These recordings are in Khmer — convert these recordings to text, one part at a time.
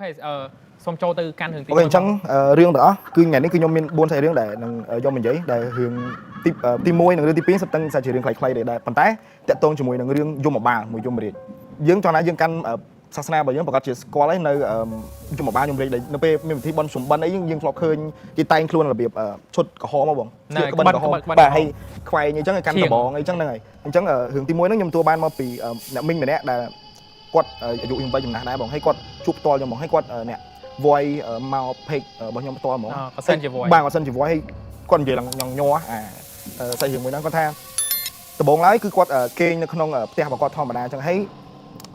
OK សូមចូលទៅកាន់រឿងទី OK អញ្ចឹងរឿងទាំងអស់គឺថ្ងៃនេះគឺខ្ញុំមាន4សាច់រឿងដែលនឹងយកមកនិយាយដែលរឿងទី1និងរឿងទី2សុទ្ធតែសាច់ជារឿងខ្លីៗដែរប៉ុន្តែតាក់ទងជាមួយនឹងរឿងយមបាលមួយយមរាជយើងចង់ណាយើងកាន់សាសនារបស់យើងប្រកាសជាស្គាល់ហើយនៅយមបាលយមរាជដែលនៅពេលមានពិធីបុណ្យភ្ជុំបិណ្ឌអីយើងធ្លាប់ឃើញគេតែងខ្លួនរបៀបឈុតក្រហមហ៎បង ណែ ក្បិនក្រហម ក្បិនក្បិន បាទហើយខ្វែងអីចឹងឲ្យកាន់ដបងអីចឹងហ្នឹងហើយអញ្ចឹងរឿងទី1ហ្នឹងខ្ញុំទទួលបានមកពីអ្នកមីងម្នាក់ដែលគាត់អាយុខ្ញុំវ័យចំណាស់ដែរបងហើយគាត់ជួបផ្ទាល់ខ្ញុំហ្មងហើយគាត់អ្នក voice មក page របស់ខ្ញុំផ្ទាល់ហ្មង អគាត់ send ជា voice បាទគាត់ send ជា voice ហើយគាត់និយាយឡើងញងញ័រអាសាច់រឿងមួយហ្នឹងគាត់ថាដំបូងឡើយគឺគាត់គេងនៅក្នុងផ្ទះរបស់គាត់ធម្មតាអញ្ចឹងហើយ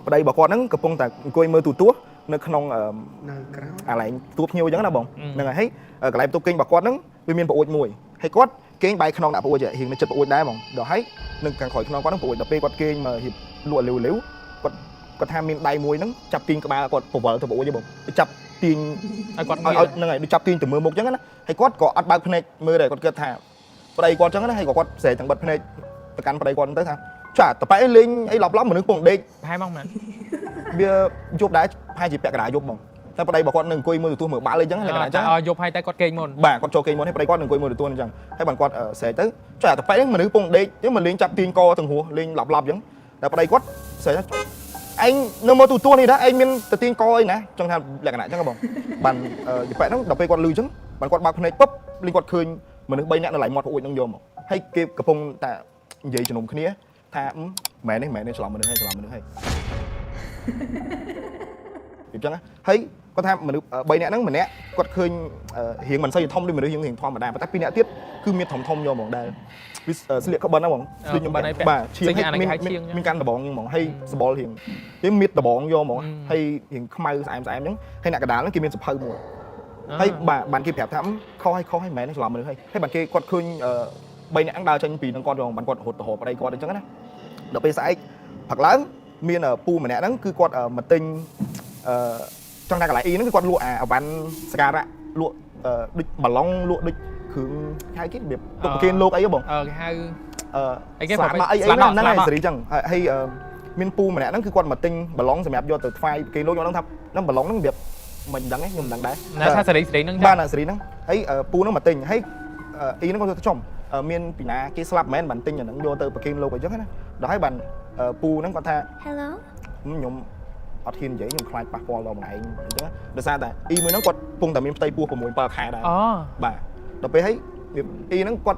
ប្តីរបស់គាត់ហ្នឹងកំពុងតែអង្គុយមើលទូរទស្សន៍នៅក្នុង នៅក្រៅ អាឡែងទួភ្ញៀវអញ្ចឹងណាបងហ្នឹងហើយហើយកន្លែងបន្ទប់គេងរបស់គាត់ហ្នឹងវាមានប្អូចមួយហើយគាត់គេងបែរខ្នងដាក់ប្អូចរៀងនៅចិត្តប្អូចដែរបងដល់ហើយនឹងខាងក្រោយខ្នងគាត់ហ្នឹងប្អូចដល់ពេលគាត់គេងមករៀបលក់លាវលាវគាត់គាត់ថាមានដៃមួយហ្នឹងចាប់ទាញក្បាលគាត់ពវល់ទៅប្អូចទេបងចាប់ទាញ ឲ្យគាត់ ឲ្យឲ្យហ្នឹងហើយដូចចាប់ទាញទៅមើលមុខអញ្ចឹងណាហើយគាត់ក៏អត់បើកភ្នែកមើលដែរគាត់គិតថាប្តីគាត់អញ្ចឹងណាហើយក៏គាត់ស្រែកទាំងបិទភ្នែកទៅកាន់ប្តីគាត់ហ្នឹងទៅថាចាតប៉ែលេងអីឡប់ឡប់មនុស្សពងដេក ប្រហែលមកមែន វាយប់ដែរប្រហែលជាពាក់កណ្ដាលយប់ហ្មងតែប្តីរបស់គាត់នឹងអង្គុយមើលទូរទស្សន៍មើលបាល់អីចឹងលក្ខណៈអញ្ចឹង ឲ្យយប់ហើយតែគាត់គេងមុន បាទគាត់ចូលគេងមុនហើយប្តីគាត់នឹងអង្គុយមើលទូរទស្សន៍អញ្ចឹងហើយបានគាត់ស្រែកទៅចុះអាតប៉ែហ្នឹងមនុស្សពងដេកអញ្ចឹងមកលេងចាប់ទាញកទាំងហួសលេងឡប់ឡប់អញ្ចឹងតែប្តីគាត់ស្រែកថាឯងនៅមើលទូរទស្សន៍នេះណាឯងមានទៅទាញកអីណាចង់ថាលក្ខណៈអញ្ចឹងហ៎បងបានយប៉ែហ្នឹងដល់ពេលគាត់លឺអញ្ចឹងបានគាត់បើកភ្នែកពុបលេងគាត់ឃើញមនុស្ស3នាក់នៅឡៃមាត់ប្អួយហ្នឹងយកមកហើយគេកំពុងតែនិយាយជំនុំគ្នាថាមែននេះមែននេះច្រឡំមនុស្សហើយច្រឡំមនុស្សហើយ អញ្ចឹងណាហើយគាត់ថាមនុស្ស3នាក់ហ្នឹងម្នាក់គាត់ឃើញរៀងមិនសូវជាធំដូចមនុស្សយើងរៀងធម្មតាប៉ុន្តែ2នាក់ទៀតគឺមានធំធំយកហ្មងដែលវាស្លៀកក្បិនហ្នឹងហ្មងស្លៀកខ្ញុំបាទឈៀងហើយមានមានកាន់ដបងហ្នឹងហ្មងហើយសបល់រៀងគេមានដបងយកហ្មងហើយរៀងខ្មៅស្អែមស្អែមអញ្ចឹងហើយអ្នកកដាលហ្នឹងគេមានសភៅមួយហើយបាទបានគេប្រាប់ថាខុសហើយខុសហើយមិនមែនទេច្រឡំមនុស្សហើយហើយបានគេគាត់ឃើញ3នាក់ហ្នឹងដើរចេញពីនឹងគាត់យកបានគាត់រត់ទៅរកប្តីគាត់អញ្ចឹងណាដល់ពេលស្អែកផឹកឡើងមានពូម្នាក់ហ្នឹងគឺគាត់មកទិញ អឺចង់ថាកន្លែងអ៊ីហ្នឹងគឺគាត់លក់អាអវ៉ាន់សការៈលក់អឺដូចបាឡុងលក់ដូចគ្រឿងហៅគេរបៀបទុកប្រគេនលោកអីហ៎បង អឺគេហៅ អឺ អីគេ ស្លាមកអីអី ស្លា ហ្នឹង ដកស្លាដក ហ្នឹងហើយសេរីចឹងហើយហើយអឺមានពូម្នាក់ហ្នឹងគឺគាត់មកទិញបាឡុងសម្រាប់យកទៅថ្វាយប្រគេនលោកខ្ញុំដឹងថាហ្នឹងបាឡុងហ្នឹងរបៀបមិនដឹងទេខ្ញុំមិនដឹងដែរ ណាថាសេរីសេរីហ្នឹង បាទណាសេរីហ្នឹងហើយពូហ្នឹងមកទិញហើយអ៊ីហ្នឹងគាត់ទៅចំមានពីណាគេស្លាប់មែនបានទិញអាហ្នឹងយកទៅប្រគេនលោកអីចឹងណាដល់ហើយបានពូហ្នឹងគាត់ថា Hello ខ្ញុំអត់ហ៊ាននិយាយខ្ញុំខ្លាចប៉ះពាល់ដល់ម្នាក់ឯងអញ្ចឹងដោយសារតែអ៊ីមួយហ្នឹងគាត់ពងតែមានផ្ទៃពោះ6 7ខែដែរ អូ បាទដល់ពេលហើយអ៊ីហ្នឹងគាត់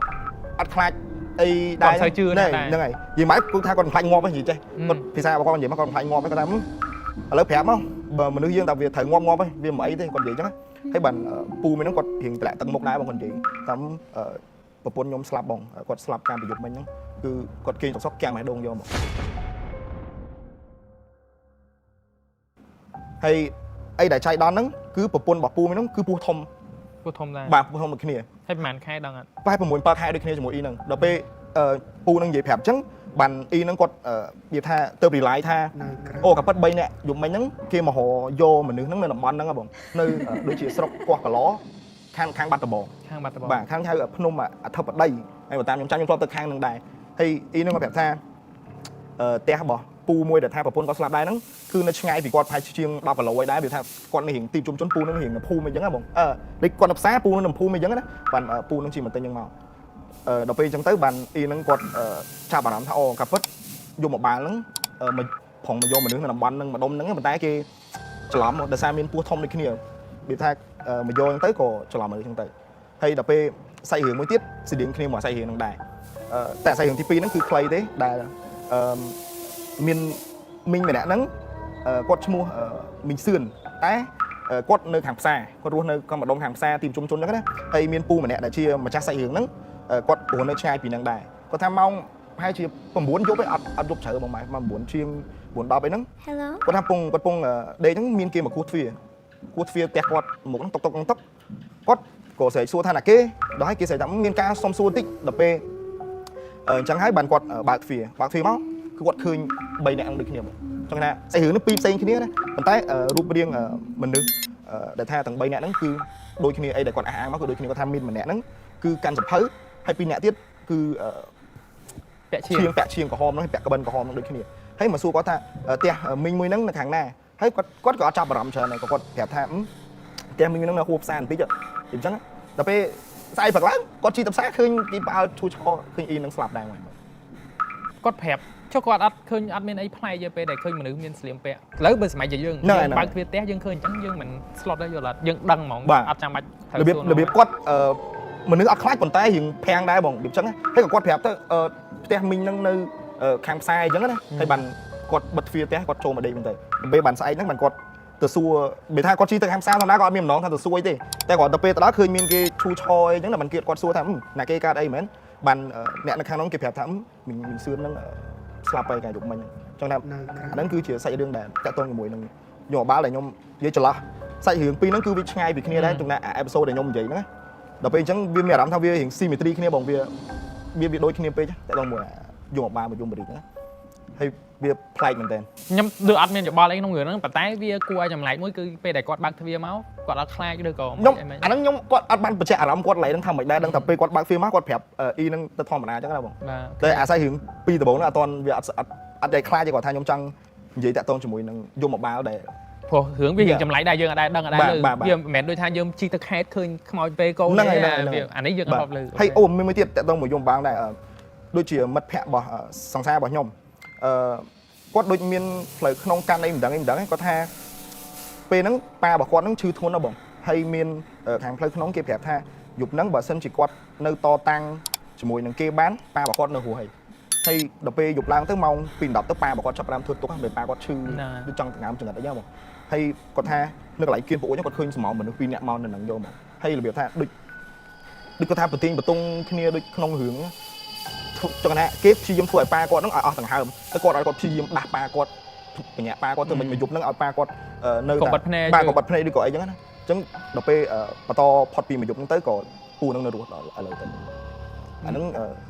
អត់ខ្លាចអីដែរ គាត់សូវជឿណាស់ដែរ ហ្នឹងហើយនិយាយមកគឺថាគាត់មិនខ្លាចងាប់ទេនិយាយចេះគាត់ភាសារបស់គាត់និយាយមកគាត់មិនខ្លាចងាប់ទេគាត់ថាឥឡូវប្រាប់មកបើមនុស្សយើងតែវាត្រូវងាប់ងាប់ហើយវាមិនអីទេគាត់និយាយអញ្ចឹងហើយបានពូមួយហ្នឹងគាត់រៀងតម្លាក់ទឹកមុខដែរបងគាត់និយាយតាមប្រពន្ធខ្ញុំស្លាប់បងគាត់ស្លាប់កាលពីយប់មិញហ្នឹងគឺគាត់គេងសុកសុកកាំងម៉េះដូងយកមកហើយអីដែលចៃដន្យហ្នឹងគឺប្រពន្ធរបស់ពូមួយហ្នឹងគឺពោះធំ ពូធំដែរ បាទពោះធំដូចគ្នា ហើយប្រហែលខែដឹងអត់ ប្រហែល6 7ខែដូចគ្នាជាមួយអ៊ីហ្នឹងដល់ពេលពូហ្នឹងនិយាយប្រាប់អញ្ចឹងបានអ៊ីហ្នឹងគាត់និយាយថាទៅរីឡាយថា នៅក្រៅ អូក៏ប៉ិត3នាក់យប់មិញហ្នឹងគេមករយកមនុស្សហ្នឹងនៅតំបន់ហ្នឹងហ៎បងនៅដូចជាស្រុកកោះកឡខាងខាងបាត់ដំបង ខាងបាត់ដំបង បាទខាងហៅភ្នំអធិបតីហើយបើតាមខ្ញុំចាំខ្ញុំធ្លាប់ទៅខាងហ្នឹងដែរហើយអ៊ីហ្នឹងគាត់ប្រាប់ថាផ្ទះរបស់ពូមួយដែលថាប្រពន្ធគាត់ស្លាប់ដែរហ្នឹងគឺនៅឆ្ងាយពីគាត់ប្រហែលជាង10គីឡូឯដែរវាថាគាត់នៅរៀងទីជុំជនពូហ្នឹងរៀងនៅភូមិអីចឹងហ៎បងអឺដូចគាត់នៅផ្សារពូហ្នឹងនៅភូមិអីចឹងណាបានពូហ្នឹងជិះមកទិញហ្នឹងមកអឺដល់ពេលអញ្ចឹងទៅបានអ៊ីហ្នឹងគាត់ចាប់អារម្មណ៍ថាអូកាពិតយកមកបាល់ហ្នឹងមកប្រងមកយកមនុស្សនៅតំបន់ហ្នឹងម្ដុំហ្នឹងប៉ុន្តែគេច្រឡំដោយសារមានពោះធំដូចគ្នាវាថាមកយកហ្នឹងទៅក៏ច្រឡំមនុស្សហ្នឹងទៅហើយដល់ពេលសាច់រឿងមួយទៀតស្តៀងគ្នាមួយសាច់រឿងហ្នឹងដែរតែសាច់រឿងទី2ហ្នឹងគឺខ្លីទេដែលអឺមានមីងម្នាក់ហ្នឹងគាត់ឈ្មោះមីងសឿនតែគាត់នៅខាងផ្សារគាត់រស់នៅកំម្ដុំខាងផ្សារទីជុំជនហ្នឹងណាហើយមានពូម្នាក់ដែលជាម្ចាស់សាច់រឿងហ្នឹងគាត់រស់នៅឆ្ងាយពីហ្នឹងដែរគាត់ថាម៉ោងប្រហែលជា9យប់ឯងអត់អត់យប់ជ្រៅបងម៉ែម៉ោង9ជាង9 10អីហ្នឹង Hello គាត់ថាពងគាត់ពងដេកហ្នឹងមានគេមកគោះទ្វារគោះទ្វារផ្ទះគាត់មុខហ្នឹងតុកតុកតុកគាត់ក៏ស្រែកសួរថាណាគេដល់ហើយគេស្រែកថាមានការសុំសួរតិចដល់ពេលអញ្ចឹងហើយបានគាត់បើកទ្វារបើកទ្វារមកគឺគាត់ឃើញ3នាក់ហ្នឹងដូចគ្នាមកចង់ថាសាច់រឿងនេះពីរផ្សេងគ្នាណាប៉ុន្តែរូបរាងមនុស្សដែលថាទាំង3នាក់ហ្នឹងគឺដូចគ្នាអីដែលគាត់អះអាងមកគឺដូចគ្នាគាត់ថាមានម្នាក់ហ្នឹងគឺកាន់សភៅហើយពីរនាក់ទៀតគឺ ពាក់ឈៀង ឈៀងពាក់ឈៀងក្រហមហ្នឹងពាក់ក្បិនក្រហមហ្នឹងដូចគ្នាហើយមកសួរគាត់ថាផ្ទះមីងមួយហ្នឹងនៅខាងណា ហើយគាត់គាត់ក៏អត់ចាប់អារម្មណ៍ច្រើនដែរក៏គាត់ប្រាប់ថាផ្ទះមីងហ្នឹងនៅហួរផ្សារបន្តិចអញ្ចឹងដល់ពេលស្អែកព្រឹកឡើងគាត់ជិះទៅផ្សារឃើញគេផ្អើលឈូឆរឃើញអ៊ីនឹងស្លាប់ដែរមក គាត់ប្រាប់ចុះគាត់អត់ឃើញអត់មានអីប្លែកទេពេលដែលឃើញមនុស្សមានស្លៀកពាក់ឥឡូវបើសម័យជាយើងបើកទ្វារផ្ទះយើងឃើញអញ្ចឹងយើងមិនស្លុតទេយល់អត់យើងដឹងហ្មងអត់ចាំបាច់ត្រូវ របៀប សួរ របៀបគាត់អឺមនុស្សអត់ខ្លាចប៉ុន្តែរៀងភាំងដែរបងរបៀបចឹងហើយក៏គាត់ប្រាប់ទៅអឺផ្ទះមីងហ្នឹងនៅខាងផ្សារអញ្ចឹងណាហើយបានគាត់បិទទ្វារផ្ទះគាត់ចូលមកដេកវិញទៅពេលបានស្អែកហ្នឹងបានគាត់ទៅសួរបើថាគាត់ជិះទៅខាងផ្សារធម្មតាគាត់អត់មានម្ដងថាទៅសួរអីទេតែគាត់ទៅពេលទៅដល់ឃើញមានគេឈូឆរអីចឹងណាបានគេគាត់សួរថាណាគេកើតអីមែនបានអ្នកនៅខាងនោះគេប្រាប់ថាមីងមីងសឿនហ្នឹងស្លាប់ហើយកាយយប់មិញចឹងថា នៅក្រៅ អាហ្នឹងគឺជាសាច់រឿងដែលតាក់ទងជាមួយនឹងយកបាលដែលខ្ញុំនិយាយចន្លោះសាច់រឿងពីរហ្នឹងគឺវាឆ្ងាយពីគ្នាដែរចំណែកអា episode ដែលខ្ញុំនិយាយហ្នឹងណាដល់ពេលអញ្ចឹងវាមានអារម្មណ៍ថាវារៀង symmetry គ្នាបងវាវាវាដូចគ្នាពេកតាក់ទងមួយអាយកបាលមកយមរីកហ្នឹងហើយវាប្លែកមែនតើ ខ្ញុំដូចអត់មានយោបល់អីក្នុងរឿងហ្នឹងប៉ុន្តែវាគួរឲ្យចម្លែកមួយគឺពេលដែលគាត់បើកទ្វារមកគាត់អត់ខ្លាចឬក៏ ខ្ញុំ អីមិន អាហ្នឹងខ្ញុំគាត់អត់បានបញ្ជាក់អារម្មណ៍គាត់ឡើយហ្នឹងថាមិនដែរដឹងថាពេលគាត់បើក film មកគាត់ប្រាប់អ៊ីហ្នឹងទៅធម្មតាអញ្ចឹងណាបង បាទ តែអាស្រ័យរឿងពីដំបូងហ្នឹងអត់ទាន់វាអត់អត់អត់ได้ខ្លាចទេគាត់ថាខ្ញុំចង់និយាយតាក់ទងជាមួយនឹងយមបាលដែល ព្រោះរឿងវារឿងចម្លែកដែរយើងអត់ដែរដឹងអត់ដែរលើ បាទបាទ វាមិនមែនដូចថាយើងជិះទៅខេត្តឃើញខ្មោចពេលកូន ហ្នឹងហើយ ទេ ហ្នឹងហើយ វាអានេះយើងអត់ធ្លាប់លើ ហើយអូមានមួយទៀតតាក់ទងមួយយមបាងដែរដូចជាមិត្តភ័ក្តិរបស់សង្សាររបស់ខ្ញុំអឺគាត់ដូចមានផ្លូវក្នុងកាន់អីមិនដឹងអីមិនដឹងគាត់ថាពេលហ្នឹងប៉ារបស់គាត់ហ្នឹងឈឺធ្ងន់ណាស់បងហើយមានខាងផ្លូវក្នុងគេប្រាប់ថាយប់ហ្នឹងបើសិនជាគាត់នៅតតាំងជាមួយនឹងគេបានប៉ារបស់គាត់នៅរស់ហើយហើយដល់ពេលយប់ឡើងទៅម៉ោង2:10ទៅប៉ារបស់គាត់ចាប់ផ្ដើមធ្វើទុកហ្នឹងពេលប៉ាគាត់ឈឺដូចចង់ដង្ហើមចង្រិតអីហ្នឹងបងហើយគាត់ថានៅកន្លែងគៀនប្អូនគាត់ឃើញសមោមនុស្សពីរនាក់មកនៅហ្នឹងយកមកហើយរបៀបថាដូច ដូចគាត់ថាប្រទៀងបតុងគ្នាដូចក្នុងរឿងធ្វើចង់ថាគេព្យាយាមធ្វើឲ្យប៉ាគាត់ហ្នឹងឲ្យអស់ដង្ហើមតែគាត់ឲ្យគាត់ព្យាយាមដាស់ប៉ាគាត់បញ្ញាប៉ាគាត់ទៅមិនមកយប់ហ្នឹងឲ្យប៉ាគាត់នៅ កុំបិទភ្នែក បាទកុំបិទភ្នែកឬក៏អីចឹងណាអញ្ចឹងដល់ពេលបន្តផុតពីមួយយប់ហ្នឹងទៅក៏ពូហ្នឹងនៅរស់ដល់ឥឡូវទៅអាហ្នឹង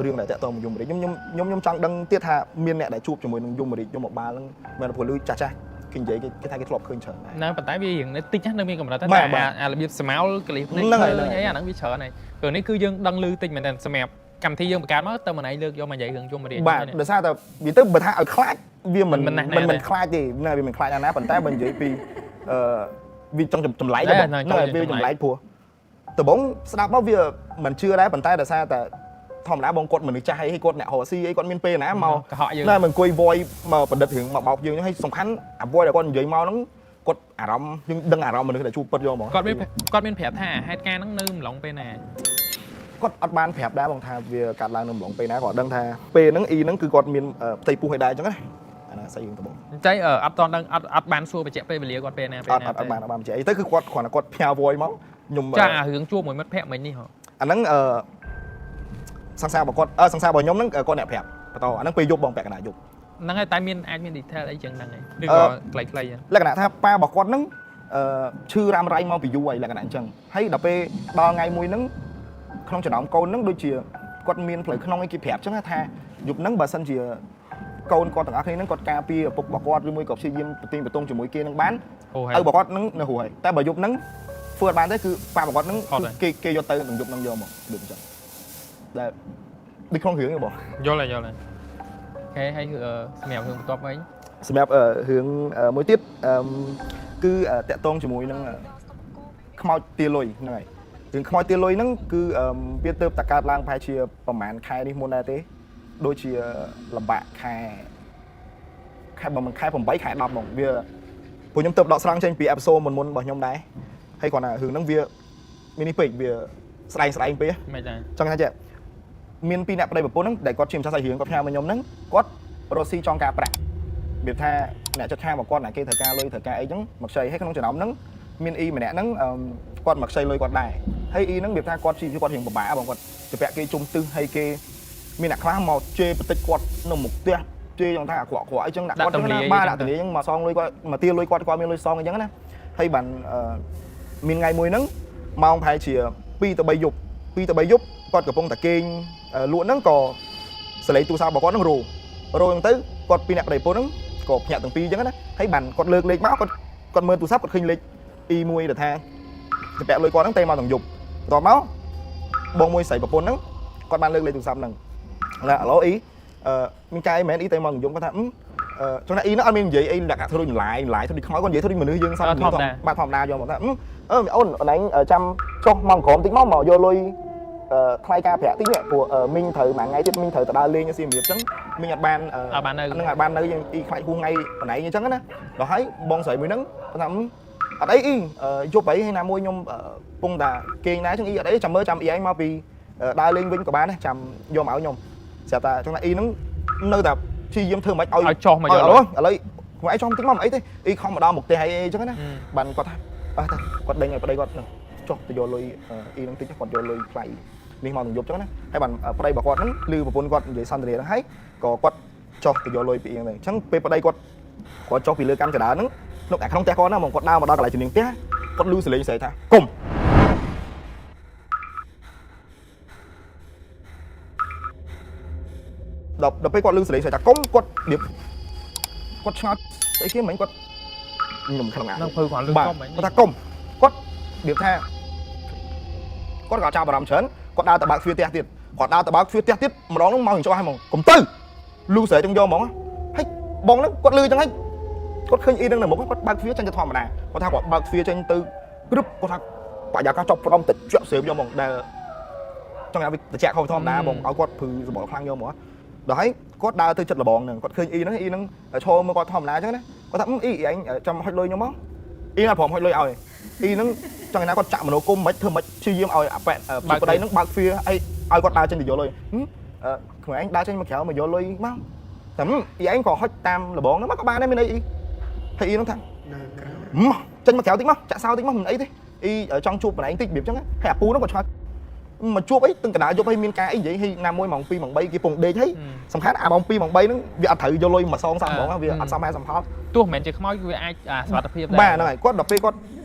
រឿងដែលតាក់ទងមកយមរាជខ្ញុំខ្ញុំខ្ញុំខ្ញុំចង់ដឹងទៀតថាមានអ្នកដែលជួបជាមួយនឹងយមរាជយមបាលហ្នឹងមែនព្រោះឮចាស់ចាស់គេនិយាយគេថាគេធ្លាប់ឃើញច្រើនដែរ ណាប៉ុន្តែវារឿងនៅតិចណានៅមានកម្រិតតែ បាទបាទ អារបៀបស្មោលកលិះភ្នែក ហ្នឹងហើយ ឃើញអីអាហ្នឹងវាច្រើនហើយព្រោះនេះគឺយើងដឹងឮតិចមែនតើសម្រាប់កម្មវិធីយើងបង្កើតមកទៅម្នាក់លើកយកមកនិយាយរឿងយមរាជ បាទដោយសារតែវាទៅបើថាឲ្យខ្លាចវាមិន មិនណាស់ណា មិនមិន ទេ ខ្លាចទេណាវាមិនខ្លាចណាស់ណាប៉ុន្តែបើនិយាយពីអឺវាចង់ចម្លែក ដែរ ហ្នឹង ហ្នឹង ហើយវា ចង់ចម្លែក ចម្លែកព្រោះដំបូងស្ដាប់មកវាមិនជឿដែរប៉ុន្តែដោយសារតែធម្មតាបងគាត់មនុស្សចាស់អីគាត់អ្នករកស៊ីអីគាត់មានពេលណាមក កុហកយើង ណាមិនអង្គុយ voice មកបណ្ឌិតរឿងមកបោកយើងហ្នឹងហើយសំខាន់អា voice ដែលគាត់និយាយមកហ្នឹងគាត់អារម្មណ៍យើងដឹងអារម្មណ៍មនុស្សដែលជួបពិតយកហ្មង គាត់មានប្រាប់ថាហេតុការណ៍ហ្នឹងនៅម្លងពេលណា គាត់អត់បានប្រាប់ដែរបងថាវាកាត់ឡើងនៅម្លងពេលណាគាត់ដឹងថាពេលហ្នឹងអ៊ីហ្នឹងគឺគាត់មានផ្ទៃពោះឲ្យដែរអញ្ចឹងណាអាហ្នឹងស្អីរឿងដំបូង អញ្ចឹងអត់តន់ដឹងអត់អត់បានសួរបញ្ជាក់ពេលវេលាគាត់ពេលណាពេល អត់ ណា អត់អត់បានអត់បានបញ្ជាក់អីទៅគឺគាត់គ្រាន់តែគាត់ផ្ញើ voice មកខ្ញុំ ចាអារឿងជួបមួយមិត្តភក្តិមិញនេះហ៎ អាហ្នឹងអឺសង្សាររបស់គាត់អឺសង្សាររបស់ខ្ញុំហ្នឹងគាត់អ្នកប្រាប់បន្តអាហ្នឹងពេលយប់បងពាក់កណ្ដាលយប់ ហ្នឹងហើយតែមានអាចមាន detail អីចឹងហ្នឹងហើយឬ អឺ ក៏ខ្លីៗហ្នឹង លក្ខណៈថាប៉ារបស់គាត់ហ្នឹងអឺឈឺរ៉ាំរ៉ៃមកពីយូរហើយលក្ខណៈអញ្ចឹងហើយដល់ពេលដល់ថ្ងៃមួយហ្នឹងក្នុងចំណោមកូនហ្នឹងដូចជាគាត់មានផ្លូវក្នុងអីគេប្រាប់អញ្ចឹងថាយប់ហ្នឹងបើសិនជាកូនគាត់ទាំងអស់គ្នាហ្នឹងគាត់ការពារឪពុករបស់គាត់ឬមួយក៏ព្យាយាមប្រទៀងប្រទងជាមួយគេហ្នឹងបាន អូហើយ ឪរបស់គាត់ហ្នឹងនៅរស់ហើយតែបើយប់ហ្នឹងធ្វើអត់បានទេគឺប៉ារបស់គាត់ហ្នឹង ថត់ហើយ គឺគេគេយកទៅនឹងយប់ហ្នឹងយកមកដូចអញ្ចឹងដែលដូចក្នុងរឿងហ្នឹងបង យល់ហើយយល់ហើយ OK ហើយគឺសម្រាប់រឿងបន្ទាប់វិញ សម្រាប់រឿងមួយទៀតអឺគឺតាក់ទងជាមួយនឹងខ្មោចទាលុយហ្នឹងហើយរឿងខ្មោចទាលុយហ្នឹងគឺវាទៅតកើតឡើងប្រហែលជាប្រហែលខែនេះមុនដែរទេដូចជាលំបាកខែខែបើមិនខែ8ខែ10ហ្មងវាពួកខ្ញុំទៅដកស្រង់ចេញពី episode មុនៗរបស់ខ្ញុំដែរហើយគ្រាន់តែរឿងហ្នឹងវាមាននេះពេកវាស្ដែងស្ដែងពេក មិនដែរ ចង់ថាចេះមានពីរអ្នកប្តីប្រពន្ធហ្នឹងដែលគាត់ជាម្ចាស់សាច់រឿងគាត់ផ្ញើមកខ្ញុំហ្នឹងគាត់រកស៊ីចង់ការប្រាក់របៀបថាអ្នកចិត្តខាងរបស់គាត់ណាគេត្រូវការលុយត្រូវការអីចឹងមកខ្ចីហើយក្នុងចំណោមហ្នឹងមានអ៊ីម្នាក់ហ្នឹងអឺគាត់មកខ្ចីលុយគាត់ដែរហើយអ៊ីហ្នឹងរបៀបថាគាត់ជីវគាត់រៀងពិបាកបងគាត់ជពាក់គេជុំទិសហើយគេមានអ្នកខ្លះមកជេរបតិចគាត់នៅមុខផ្ទះជេរចង់ថាអាក្រក់អាក្រក់អីចឹងដាក់គាត់ចឹងណាបាទដាក់ទលាចឹងមកសងលុយគាត់មកទាលុយគាត់គាត់មានលុយសងអីចឹងណាហើយបានអឺមានថ្ងៃមួយហ្នឹងម៉ោងប្រហែលជា2ទៅ3យប់2ទៅ3យប់គាត់កំពុងតែគេងលក់ហ្នឹងក៏សលេងទូរស័ព្ទរបស់គាត់ហ្នឹងរោរោហ្នឹងទៅគាត់ពីរអ្នកប្តីប្រពន្ធហ្នឹងក៏ភ្ញាក់ទាំងពីរអញ្ចឹងណាហើយបានគាត់លើកលេខមកគាត់គាត់មើលទូរស័ព្ទគាត់ឃើញលេខអ៊ីមួយដែលថាជពាក់លុយគាត់ហ្នឹងទេមកទាំងយប់បន្ទាប់មកបងមួយស្រីប្រពន្ធហ្នឹងគាត់បានលើកលេខទូរស័ព្ទហ្នឹងឡាអាឡូអ៊ីអឺមានកាយមែនអ៊ីទេមកទាំងយប់គាត់ថាអឺ ចង់ថាអ៊ីហ្នឹងអត់មាននិយាយអីលក្ខណៈធ្វើដូចម្លាយម្លាយធ្វើដូចខ្មោចគាត់និយាយធ្វើដូចមនុស្សយើងសោះបាទធម្មតាយកមកថាអឺអូនអូនឯងចាំចុះមកក្រោមតិចមកមកយកលុយអឺថ្លៃការប្រាក់តិចនេះព្រោះមីងត្រូវមួយថ្ងៃទៀតមីងត្រូវទៅដើរលេងនៅសៀមរាបអញ្ចឹងមីងអត់បាន អត់បាននៅ នឹងអត់បាននៅយើងអ៊ីខ្លាចហួងថ្ងៃបណៃអញ្ចឹងណាដល់ហើយបងស្រីមួយហ្នឹងគាត់ថាអត់អីអ៊ីយប់អីហើយណាមួយខ្ញុំពងតាគេងដែរអញ្ចឹងអ៊ីអត់អីចាំមើលចាំអ៊ីឯងមកពីដើរលេងវិញក៏បានដែរចាំយកមកឲ្យខ្ញុំស្រាប់តែចង់ថាអ៊ីហ្នឹងនៅតែព្យាយាមធ្វើមិនឲ្យ ឲ្យចុះមក ឥ យក ឡូវឥឡូវខ្លួនឯងចង់តិចមកមិនអីទេអ៊ីខំមកដល់មុខផ្ទះអីអញ្ចឹងណាបានគាត់ថាអើតែគាត់ដេញឲ្យប្តីគាត់នឹងចុះទៅយកលុយអ៊ីនឹងតិចគាត់យកលុយថ្លៃនេះមកទាំងយប់អញ្ចឹងណាហើយបានប្តីរបស់គាត់ហ្នឹងឮប្រពន្ធគាត់និយាយសន្ទនាហ្នឹងហើយក៏គាត់ចុះទៅយកលុយពីអ៊ីហ្នឹងអញ្ចឹងពេលប្តីគាត់គាត់ចុះពីលើកម្មចដាហ្នឹងក្នុងតែក្នុងផ្ទះគាត់ហ្នឹងហ្មងគាត់ដើរមកដល់កន្លែងជំនាញផ្ទះគាត់ឮសលេងស្រីថាគុំដល់ពេលគាត់ឮសលេងស្រីថាគុំគាត់រៀបគាត់ឆ្ងល់ស្អីគេមិញគាត់ខ្ញុំក្នុងអា នឹងភៅគ្រាន់លឺ បាទ កុំ គាត់ថាគុំគាត់រៀបថាគាត់ក៏ចាប់អារម្មណ៍ច្រើនគាត់ដើរទៅបើកទ្វារផ្ទះទៀតគាត់ដើរទៅបើកទ្វារផ្ទះទៀតម្ដងហ្នឹងមកច្បាស់ហ្មងកុំទៅលូស្រីចង់យកហ្មងហើយបងហ្នឹងគាត់លឺចឹងហើយគាត់ឃើញអ៊ីហ្នឹងនៅមុខគាត់បើកទ្វារចេញទៅធម្មតាគាត់ថាគាត់បើកទ្វារចេញទៅក្រឹបគាត់ថាបរិយាកាសចប់ផ្ដំតិចជាក់ស្រាបយកហ្មងដែលចង់ថាវាតិចខុសធម្មតាហ្មងឲ្យគាត់ព្រឺសម្បល់ខ្លាំងយកហ្មងដល់ហើយគាត់ដើរទៅចិត្តលបងហ្នឹងគាត់ឃើញអ៊ីហ្នឹងអ៊ីហ្នឹងឈរមើលគាត់ធម្មតាចឹងណាគាត់ថាអ៊ីឯងចាំហុចលុយខ្ញុំមកអ៊ីណាព្រមហុចលុយឲ្យអ៊ីហ្នឹងចង់ថាគាត់ចាក់មនោគមមិនធ្វើមិនព្យាយាមឲ្យអាប៉ែប្តីហ្នឹងបើកទ្វារអីឲ្យគាត់ដើរចេញទៅយកលុយខ្លួនឯងដើរចេញមកក្រៅមកយកលុយមកតែអ៊ីឯងក៏ហុចតាមលបងហ្នឹងមកក៏បានដែរមានអីអ៊ីហើយអ៊ីហ្នឹងថាមកចេញមកក្រៅតិចមកចាក់សោតិចមកមិនអីទេអ៊ីចង់ជួបម្នាក់តិចរបៀបចឹងហើយអាពូហ្នឹងក៏ឆ្ងល់មកជួបអីទាំងកណ្ដាលយប់ឲ្យមានការអីនិយាយឲ្យណាមួយម៉ោង2ម៉ោង3គេពងដេកហើយសំខាន់អាម៉ោង2ម៉ោង3ហ្នឹងវាអត់ត្រូវយកលុយមកសងសោះហ្មងវាអត់សមហេតុសមផល ទោះមិនមែនជាខ្មោចវាអាចអាសុវត្ថិភាពដែរ បាទហ្នឹងហើយគាត់ដល់ពេលគាត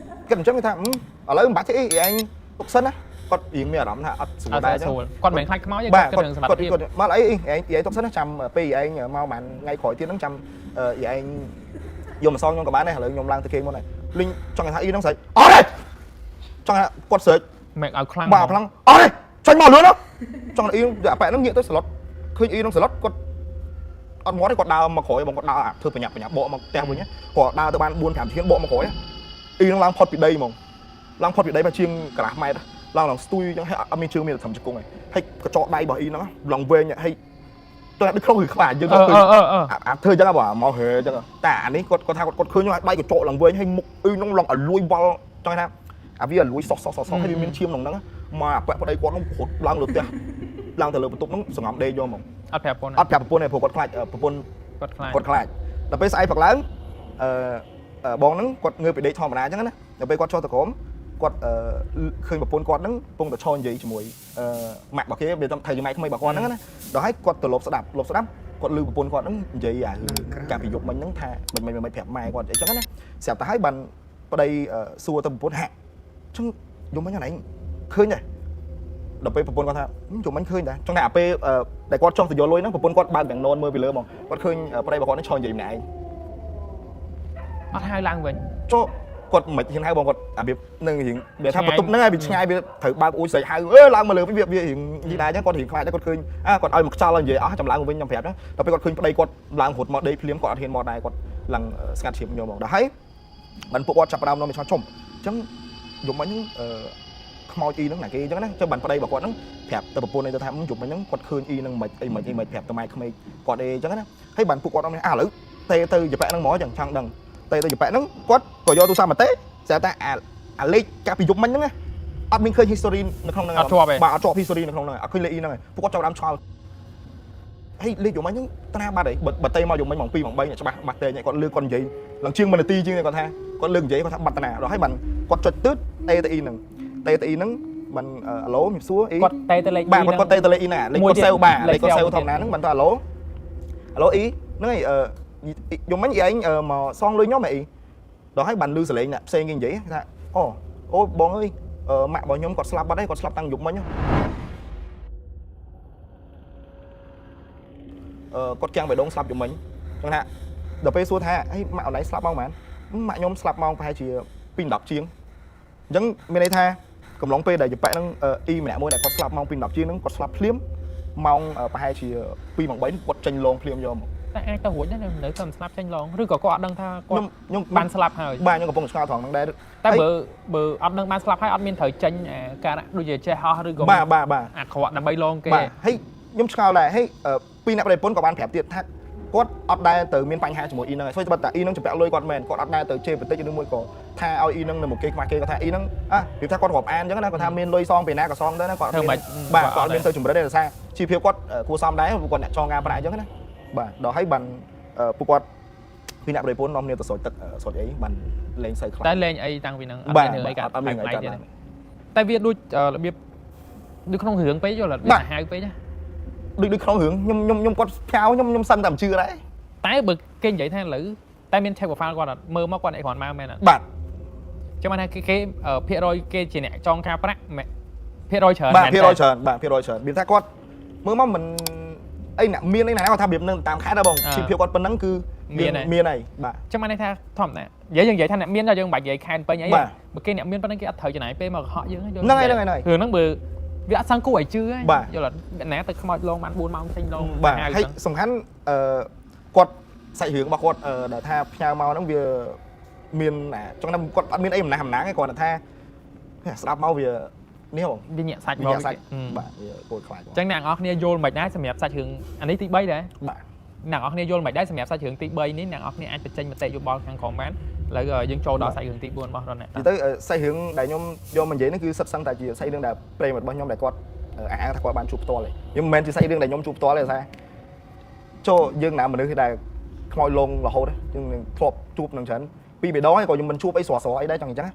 ់គិតអញ្ចឹងគេថាឥឡូវមិនបាច់ទេអីឯងទុកសិនណាគាត់រៀងមានអារម្មណ៍ថាអត់ស្រួល អត់ ដែរអញ្ចឹង ស្រួលគាត់មិនមែនខ្លាចខ្មោចទេ បាទ គាត់គិតរឿងសុវត្ថិភាព គាត់មកអីឯងឯងទុកសិនណាចាំពេលឯងមកប្រហែលថ្ងៃក្រោយទៀតហ្នឹងចាំឯងយកមកសងខ្ញុំក៏បានដែរឥឡូវខ្ញុំឡើងទៅគេមុនហើយលីងចង់ថាអ៊ីហ្នឹងស្រេចអត់ទេចង់ថាគាត់ស្រេច មិនឲ្យខ្លាំង បាទខ្លាំងអត់ទេចាញ់មកលឿនណាចង់អ៊ីអាប៉ែហ្នឹងងាកទៅស្លុតឃើញអ៊ីហ្នឹងស្លុតគាត់អត់មាត់ទេគាត់ដើរមកក្រោយបងគាត់ដើរធ្វើបញ្ញាប់បញ្ញាប់បកមកផ្ទះវិញគាត់ដើរទៅបាន4 5ធានបកមកក្រោយអ៊ីហ្នឹងឡើងផុតពីដីហ្មងឡើងផុតពីដីមកជាងកន្លះម៉ែត្រឡើងឡើងស្ទួយអញ្ចឹងហើយអត់មានជើងមានតែត្រឹមជង្គង់ឯងហើយកញ្ចក់ដៃរបស់អ៊ីហ្នឹងឡើងវែងហើយទៅដូចក្នុងឬខ្លាយើង អឺ ក៏ឃើញ អឺអឺអឺ អាធ្វើអញ្ចឹងបងមកហេអញ្ចឹងតែអានេះគាត់គាត់ថាគាត់ឃើញដៃកញ្ចក់ឡើងវែងហើយមុខអ៊ីហ្នឹងឡើងឲ្យលួយវល់ចង់ថាអាវាឲ្យលួយសោះសោះសោះសោះហើយវាមានឈាមក្នុងហ្នឹងមកអាពាក់ប្តីគាត់ហ្នឹងរត់ឡើងលើផ្ទះឡើងទៅលើបន្ទប់ហ្នឹងសង្ងំដេកយកហ្មង អត់ប្រាប់ប៉ុន អត់ប្រាប់ប្រពន្ធទេព្រោះគាត់ខ្លាចប្រពន្ធ គាត់ខ្លាច គាត់ខ្លាចដល់ពេលស្អែកព្រឹកឡើងអឺបងហ្នឹងគាត់ងើបពីដេកធម្មតាអញ្ចឹងណាដល់ពេលគាត់ចុះទៅក្រោមគាត់អឺឃើញប្រពន្ធគាត់ហ្នឹងកំពុងតែឈរនិយាយជាមួយអឺម៉ាក់របស់គេវាត្រូវជាម៉ែក្មេករបស់គាត់ហ្នឹងណាដល់ហើយគាត់ទៅលបស្ដាប់លបស្ដាប់គាត់ឮប្រពន្ធគាត់ហ្នឹងនិយាយអារឿងកាលពីយប់មិញហ្នឹងថាមិនមិនមិនប្រាប់ម៉ែគាត់អីចឹងណាស្រាប់តែហើយបានប្តីសួរទៅប្រពន្ធហាក់អញ្ចឹងយប់មិញហ្នឹងឯងឃើញដែរដល់ពេលប្រពន្ធគាត់ថាយប់មិញឃើញដែរចង់តែអាពេលដែលគាត់ចុះទៅយកលុយហ្នឹងប្រពន្ធគាត់បើកទាំងននមើលពីលើហ្មងគាត់ឃើញប្តីរបស់គាត់ហ្នឹងឈរនិយាយម្នាក់ឯង អត់ហៅឡើងវិញ ចុះគាត់មិនហ៊ានហៅបងគាត់អាវានឹងរៀងវាថាបន្ទប់ហ្នឹងហើយវាឆ្ងាយវាត្រូវបើកអ៊ូស្រែកហៅអឺឡើងមកលើវិញវារៀងនេះដែរអញ្ចឹងគាត់រៀងខ្លាចដែរគាត់ឃើញអាគាត់ឲ្យមកខ្យល់ឲ្យនិយាយអស់ចាំឡើងវិញខ្ញុំប្រាប់ណាដល់ពេលគាត់ឃើញប្តីគាត់ឡើងរត់មកដេកភ្លាមគាត់អត់ហ៊ានមកដែរគាត់ឡើងស្ងាត់ជ្រាបយកមកដល់ហើយបានពួកគាត់ចាប់ផ្ដើមនាំឲ្យឆ្លងជុំអញ្ចឹងយប់មិញហ្នឹងអឺខ្មោចអ៊ីហ្នឹងណាគេអញ្ចឹងណាចុះបានប្តីរបស់គាត់ហ្នឹងប្រាប់ទៅប្រពន្ធឯទៅថាយប់មិញហ្នឹងគាត់ឃើញអ៊ីហ្នឹងមិនអីមិនអីមិនប្រាប់ទៅម៉ែក្មេកគាត់អីអញ្ចឹងណាហើយបានពួកគាត់អត់មានអាឥឡូវទេទៅយប៉ែហ្នឹងហ្មងចឹងចង់ដឹងទេទៅយប៉ែហ្នឹងគាត់ក៏យកទូរស័ព្ទមកទេស្រាប់តែអាលេខកាលពីយប់មិញហ្នឹងណាអត់មានឃើញ history នៅក្នុងហ្នឹង អត់ជាប់ទេ បាទអត់ជាប់ history នៅក្នុងហ្នឹងអត់ឃើញលេខអ៊ីហ្នឹងឯងពួកគាត់ចាប់ដើមឆ្ងល់ហេលេខយប់មិញហ្នឹងតាណាបាត់ហីបើទេមកយប់មិញម៉ោង2ម៉ោង3ច្បាស់បាត់ទេគាត់លើកគាត់និយាយឡើងជាង1នាទីជាងគាត់ថាគាត់លើកនិយាយគាត់ថាបាត់តាណាដល់ហើយបានគាត់ចុចទឺតទេទៅអ៊ីហ្នឹងទេទៅអ៊ីហ្នឹងបានអាឡូជំរាបសួរអ៊ី គាត់តែទៅលេខ បាទគាត់គាត់ទេទៅលេខអ៊ីណាលេខ មួយ គាត់សេវបាទ លេខ លេខគាត់សេវ សេវ ធម្មតាហ្នឹងបានទៅអាឡូអាឡូអ៊ីហ្នឹងឯងអឺយំមិញអ៊ីឯងមកសងលុយខ្ញុំហ៎អ៊ីដល់ហើយបានលឺសលេងអ្នកផ្សេងគេនិយាយថាអូអូបងអើយម៉ាក់របស់ខ្ញុំគាត់ស្លាប់បាត់ហើយគាត់ស្លាប់តាំងយប់មិញអឺគាត់គាំងបេះដូងស្លាប់យប់មិញចឹងថាដល់ពេលសួរថាហេម៉ាក់អនឡាញស្លាប់ម៉ោងប៉ុន្មានម៉ាក់ខ្ញុំស្លាប់ម៉ោងប្រហែលជា2:10ជាងអញ្ចឹងមានន័យថាកំឡុងពេលដែលយប៉ែហ្នឹងអ៊ីម្នាក់មួយដែលគាត់ស្លាប់ម៉ោង2:10ជាងហ្នឹងគាត់ស្លាប់ភ្លាមម៉ោងប្រហែលជា2ម៉ោង3គាត់ចេញលងភ្លាមយកមក តែអាចទៅរួចដែរនៅតែមិនស្លាប់ចេញឡងឬក៏គាត់អត់ដឹងថាគាត់ ខ្ញុំខ្ញុំ បានស្លាប់ហើយ បាទខ្ញុំកំពុងឆ្ងល់ត្រង់ហ្នឹងដែរ តែបើបើអត់ដឹងបានស្លាប់ហើយអត់មានត្រូវចេញអាការដូចជាចេះហោះឬក៏ បាទបាទបាទ អាក្រក់ដើម្បីឡងគេ បាទហើយខ្ញុំឆ្ងល់ដែរហើយពីរអ្នកប្តីប្រពន្ធក៏បានប្រាប់ទៀតថាគាត់អត់ដែលទៅមានបញ្ហាជាមួយអ៊ីហ្នឹងហើយស្បិតតែអ៊ីហ្នឹងជំពាក់លុយគាត់មែនគាត់អត់ដែលទៅជេរបតិចឬមួយក៏ថាឲ្យអ៊ីហ្នឹងនៅមុខគេខ្មាស់គេគាត់ថាអ៊ីហ្នឹងអ่ะវាថាគាត់រាប់អានអញ្ចឹងណាគាត់ថាមានលុយសងពីណាក៏សងទៅណាគាត់ ធ្វើម៉េច បាទគាត់អត់មានទៅជំរិតទេដោយសារជីវភាពគាត់គួរសមដែរព្រោះគាត់អ្នកចងការប្រាក់អញ្ចឹងណាបាទដល់ហើយបានពួកគាត់ពីអ្នកប្តីប្រពន្ធនាំគ្នាទៅស្រោចទឹកស្រោចអីបានលែងសូវខ្លាំង តែលេងអីតាំងពីហ្នឹងអត់ បាទ មានរឿងអីកើត អត់មានរឿងអីកើត ទៀត ឡើង តែវាដូចរបៀបដូចក្នុងរឿងពេកយល់អត់វា បាទ សាហាវពេកណា ដូចដូចក្នុងរឿងខ្ញុំខ្ញុំខ្ញុំគាត់ផ្ញើខ្ញុំខ្ញុំសឹងតែមិនជឿដែរ តែបើគេនិយាយថាឥឡូវតែមាន check profile គាត់អត់មើលមកគាត់អ្នកគ្រាន់មកមែនអត់ បាទ ចាំបានថាគេគេភាគរយគេជាអ្នកចងការប្រាក់មែនភាគរយច្រើន បាទ មែន ភាគរយច្រើនបាទភាគរយច្រើនមានថាគាត់មើលមកមិនអីអ្នកមានអីណាគាត់ថារបៀបនឹងតាមខេត្តដែរបងជីវភាពគាត់ប៉ុណ្ណឹងគឺមានហើយបាទ ចាំបានន័យថាធម្មតានិយាយយើងនិយាយថាអ្នកមានដល់យើងមិនបាច់និយាយខែនពេញអី បាទ បើគេអ្នកមានប៉ុណ្ណឹងគេអត់ត្រូវចំណាយពេលមកកុហកយើងទេយល់ ហ្នឹងហើយហ្នឹងហើយ រឿងហ្នឹងបើវាអត់សឹងគួរឲ្យជឿទេ បាទ យល់អត់ណាទៅខ្មោចលងបាន4ម៉ោងចេញលង បាទហើយ សាហាវចឹង សំខាន់អឺគាត់សាច់រឿងរបស់គាត់ដែលថាផ្ញើមកហ្នឹងវាមានអាចង់ថាគាត់អត់មានអីអំណះអំណាងទេគ្រាន់តែថាស្ដាប់មកវានេះបង វាញាក់សាច់មក វាញាក់សាច់ អឺ បាទវាគួរខ្លាចបង ចឹងអ្នកនរគ្នាយល់មិនដែរសម្រាប់សាច់រឿងអានេះទី3ដែរ បាទ អ្នកនរគ្នាយល់មិនដែរសម្រាប់សាច់រឿងទី3នេះអ្នកនរគ្នាអាចបញ្ចេញមតិយោបល់ខាងក្រោមបានឥឡូវយើងចូលដល់សាច់រឿងទី4របស់រនអ្នក និយាយទៅសាច់រឿងដែលខ្ញុំយកមកនិយាយនេះគឺសិតសឹងតែជាសាច់រឿងដែលប្រិយមិត្តរបស់ខ្ញុំដែលគាត់អះអាងថាគាត់បានជួបផ្ទាល់ទេខ្ញុំមិនមែនជាសាច់រឿងដែលខ្ញុំជួបផ្ទាល់ទេថាចូលយើងណាមនុស្សដែលខ្មោចលងរហូតយើងនឹងធ្លាប់ជួបនឹងច្រើនពីរបីដងហើយក៏ខ្ញុំមិនជួបអីស្រស់ស្រស់អីដែរចង់អញ្ចឹង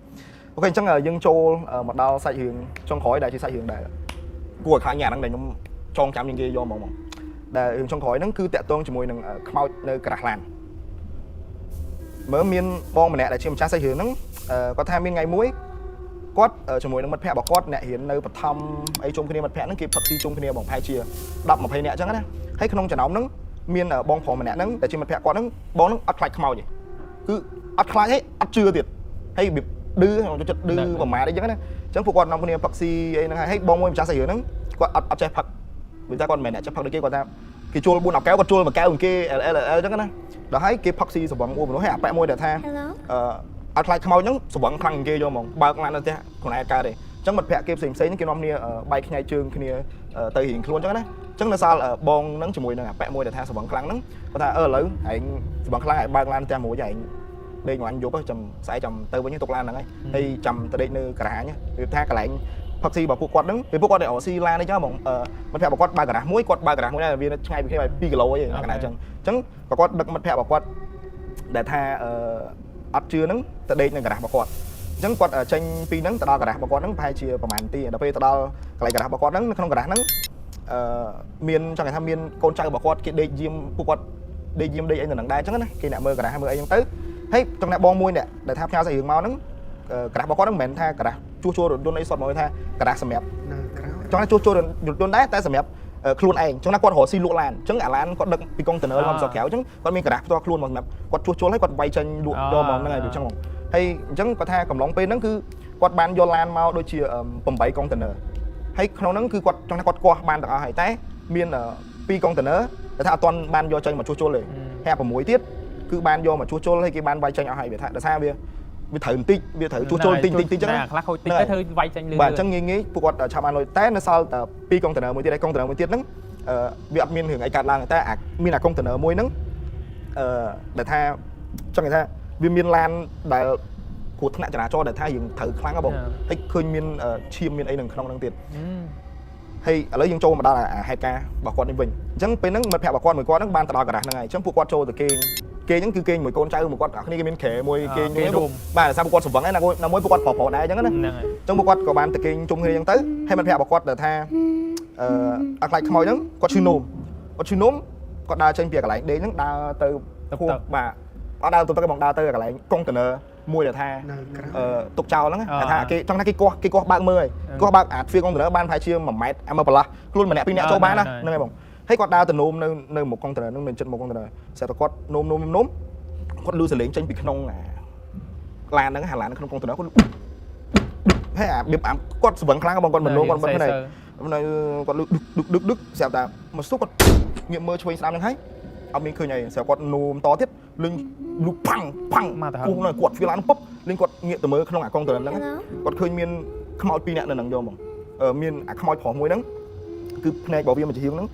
OK អញ្ចឹងយើងចូលមកដល់សាច់រឿងចុងក្រោយដែលជាសាច់រឿងដែលគួរឲ្យខ្លាចញ៉ាំហ្នឹងដែលខ្ញុំចងចាំជាងគេយកហ្មងហ្មងដែលរឿងចុងក្រោយហ្នឹងគឺតាក់ទងជាមួយនឹងខ្មោចនៅក្រាស់ឡានមើលមានបងម្នាក់ដែលជាម្ចាស់សាច់រឿងហ្នឹងគាត់ថាមានថ្ងៃមួយគាត់ជាមួយនឹងមិត្តភ័ក្តិរបស់គាត់អ្នករៀននៅបឋមអីជុំគ្នាមិត្តភ័ក្តិហ្នឹងគេផឹកស៊ីជុំគ្នាបងប្រហែលជា10 20នាក់អញ្ចឹងណាហើយក្នុងចំណោមហ្នឹងមានបងប្រុសម្នាក់ហ្នឹងដែលជាមិត្តភ័ក្តិគាត់ហ្នឹងបងហ្នឹងអត់ខ្លាចខ្មោចទេគឺអត់ខ្លាចហើយអត់ជឿទៀតហើយរបៀបឌឺខ្ញុំចូលចិត្តឌឺប្រមាថអីចឹងណាអញ្ចឹងពួកគាត់នាំគ្នាផឹកស៊ីអីហ្នឹងហើយបងមួយម្ចាស់សាច់រឿងហ្នឹងគាត់អត់អត់ចេះផឹកព្រោះថាគាត់មិនមែនអ្នកចេះផឹកដូចគេគាត់ថាគេជួល4 10កែវគាត់ជួលមួយកែវគេ L L L អញ្ចឹងណាដល់ហើយគេផឹកស៊ីសវឹងអួមនុស្សហើយអាប៉ែកមួយដែលថា Hello អឺអត់ខ្លាចខ្មោចហ្នឹងសវឹងខ្លាំងជាងគេយកហ្មងបើកឡាននៅផ្ទះខ្លួនឯងកើតទេអញ្ចឹងមិត្តភក្តិគេផ្សេងផ្សេងហ្នឹងគេនាំគ្នាបែកខ្ញែកជើងគ្នាទៅរៀងខ្លួនអញ្ចឹងណាអញ្ចឹងនៅសល់បងហ្នឹងជាមួយនឹងអាប៉ែកមួយដែលថាសវឹងខ្លាំងហ្នឹងគាត់ថាអឺឥឡូវឯងសវឹងខ្លាំងឯងបើកឡានផ្ទះមួយឯងដេកមួយអញយប់ចាំស្អែកចាំទៅវិញទុកឡានហ្នឹងហើយចាំទៅដេកនៅការ៉ាញវាថាកន្លែងផឹកស៊ីរបស់ពួកគាត់ហ្នឹងពេលពួកគាត់ទៅរកស៊ីឡាននេះចឹងហ្មងមិត្តភក្តិរបស់គាត់បើកការ៉ាស់មួយគាត់បើកការ៉ាស់មួយដែរវាឆ្ងាយពីគ្នាបែប2គីឡូអីកណ្ដាលចឹងអញ្ចឹងក៏គាត់ដឹកមិត្តភក្តិរបស់គាត់ដែលថាអឺអត់ជឿហ្នឹងទៅដេកនៅការ៉ាស់របស់គាត់អញ្ចឹងគាត់ចេញពីហ្នឹងទៅដល់ការ៉ាស់របស់គាត់ហ្នឹងប្រហែលជាប្រហែលនាទីដល់ពេលទៅដល់កន្លែងការ៉ាស់របស់គាត់ហ្នឹងនៅក្នុងការ៉ាស់ហ្នឹងអឺមានចង់គេថាមានកូនចៅរបស់គាត់គេដេកយាមពួកគាត់ដេកយាមដេកអីនៅហ្នឹងដែរអញ្ចឹងណាគេអ្នកមើលការ៉ាស់មើលអីចឹងទៅហើយចំណែកបងមួយអ្នកដែលថាផ្ញើសាច់រឿងមកហ្នឹងការ៉ាស់របស់គាត់ហ្នឹងមិនមែនថាការ៉ាស់ជួសជុលរថយន្តអីសុទ្ធមកថាការ៉ាស់សម្រាប់ នៅក្រៅ ចង់ថាជួសជុលរថយន្តដែរតែសម្រាប់ខ្លួនឯងចង់ថាគាត់រកស៊ីលក់ឡានអញ្ចឹងអាឡានគាត់ដឹកពីកុងតឺន័រមកពីស្រុកក្រៅអញ្ចឹងគាត់មានការ៉ាស់ផ្ទាល់ខ្លួនមកសម្រាប់គាត់ជួសជុលហើយគាត់វាយចេញលក់យកមកហ្នឹងហើយវាអញ្ចឹងហ្មងហើយអញ្ចឹងគាត់ថាកំឡុងពេលហ្នឹងគឺគាត់បានយកឡានមកដូចជា8កុងតឺន័រហើយក្នុងហ្នឹងគឺគាត់ចង់ថាគាត់គាស់បានទាំងអស់ហើយតែមាន2កុងតឺន័រតែថាអត់ទាន់បានយកចេញមកជួសជុលទេហើយ6ទៀតគឺបានយកមកជួសជុលហើយគេបានវាយចេញអស់ហើយវាថាដោយសារវាវាត្រូវបន្តិចវាត្រូវជួសជុលបន្តិចបន្តិចបន្តិចអញ្ចឹងណា ខ្លះខូចតិចទៅធ្វើវាយចេញលឿន បាទអញ្ចឹងងាយងាយពួកគាត់ឆាប់បានលុយតែនៅសល់តែ2កុងតឺន័រមួយទៀតហើយកុងតឺន័រមួយទៀតហ្នឹងអឺវាអត់មានរឿងអីកើតឡើងតែអាមានអាកុងតឺន័រមួយហ្នឹងអឺដែលថាចង់និយាយថាវាមានឡានដែលគ្រោះថ្នាក់ចរាចរណ៍ដែលថាយើងត្រូវខ្លាំងហ៎បងហើយឃើញមានឈាមមានអីនៅក្នុងហ្នឹងទៀតហើយឥឡូវយើងចូលមកដល់អាហេតុការណ៍របស់គាត់នេះវិញអញ្ចឹងពេលហ្នឹងមិត្តភក្តិរបស់គាត់មួយគាត់ហ្នឹងបានទៅដល់ការ៉ាស់ហ្នឹងហើយអញ្ចឹងពួកគាត់ចូលទៅគេងគេងហ្នឹងគឺគេងមួយកូនចៅមួយគាត់គ្នាគេមានគ្រែមួយគេងបាទដោយសារពួកគាត់ស្រវឹងហ្នឹងណាមួយពួកគាត់ប្រុសៗដែរអញ្ចឹងណា ហ្នឹងហើយ អញ្ចឹងពួកគាត់ក៏បានទៅគេងជុំគ្នាអញ្ចឹងទៅហើយមិត្តភក្តិរបស់គាត់ដែលថាអឺអត់ខ្លាចខ្មោចហ្នឹងគាត់ឈឺនោមគាត់ឈឺនោមគាត់ដើរចេញពីកន្លែងដេកហ្នឹងដើរទៅហួសបាទអត់ដើរទៅទៅបងដើរទៅកន្លែងកុងតឺន័រមួយដែលថា នៅក្រៅ អឺទុកចោលហ្នឹងថាគេចង់ថាគេគាស់គេគាស់បើកមើលហើយគាស់បើកអាទ្វារកុងតឺន័របានប្រហែលជា1ម៉ែត្រអាមកប្រឡោះខ្លួនម្នាក់ពីរនាក់ចូលបានណាហ្នឹងហើយបងហើយគាត់ដើរទៅនោមនៅនៅមុខកុងតឺន័រហ្នឹងនៅចិត្តមុខកុងតឺន័រស្រាប់តែគាត់នោមនោមនោមគាត់លឺសលេងចេញពីក្នុងអាឡានហ្នឹងអាឡានក្នុងកុងតឺន័រគាត់ហើយអាបៀបអាគាត់ស្វឹងខ្លាំងបងគាត់មិននោមគាត់មិនភ្នែកនៅគាត់លឺដឹកដឹកដឹកស្រាប់តែមកស្ទុះគាត់ងាកមើលឆ្វេងស្ដាំហ្នឹងហើយ អត់មានឃើញអីស្រាប់គាត់នោមតទៀតលឹងលុផាំងផាំងគោះនៅគាត់ទ្វារឡានពុបលឹងគាត់ងាកទៅមើលក្នុងអាកុងតឺន័រហ្នឹងគាត់ឃើញមានខ្មោចពីរនាក់នៅហ្នឹងយកហ្មងមានអាខ្មោចប្រុសមួយហ្នឹងគឺភ្នែករបស់វាមួយចំហៀងហ្នឹង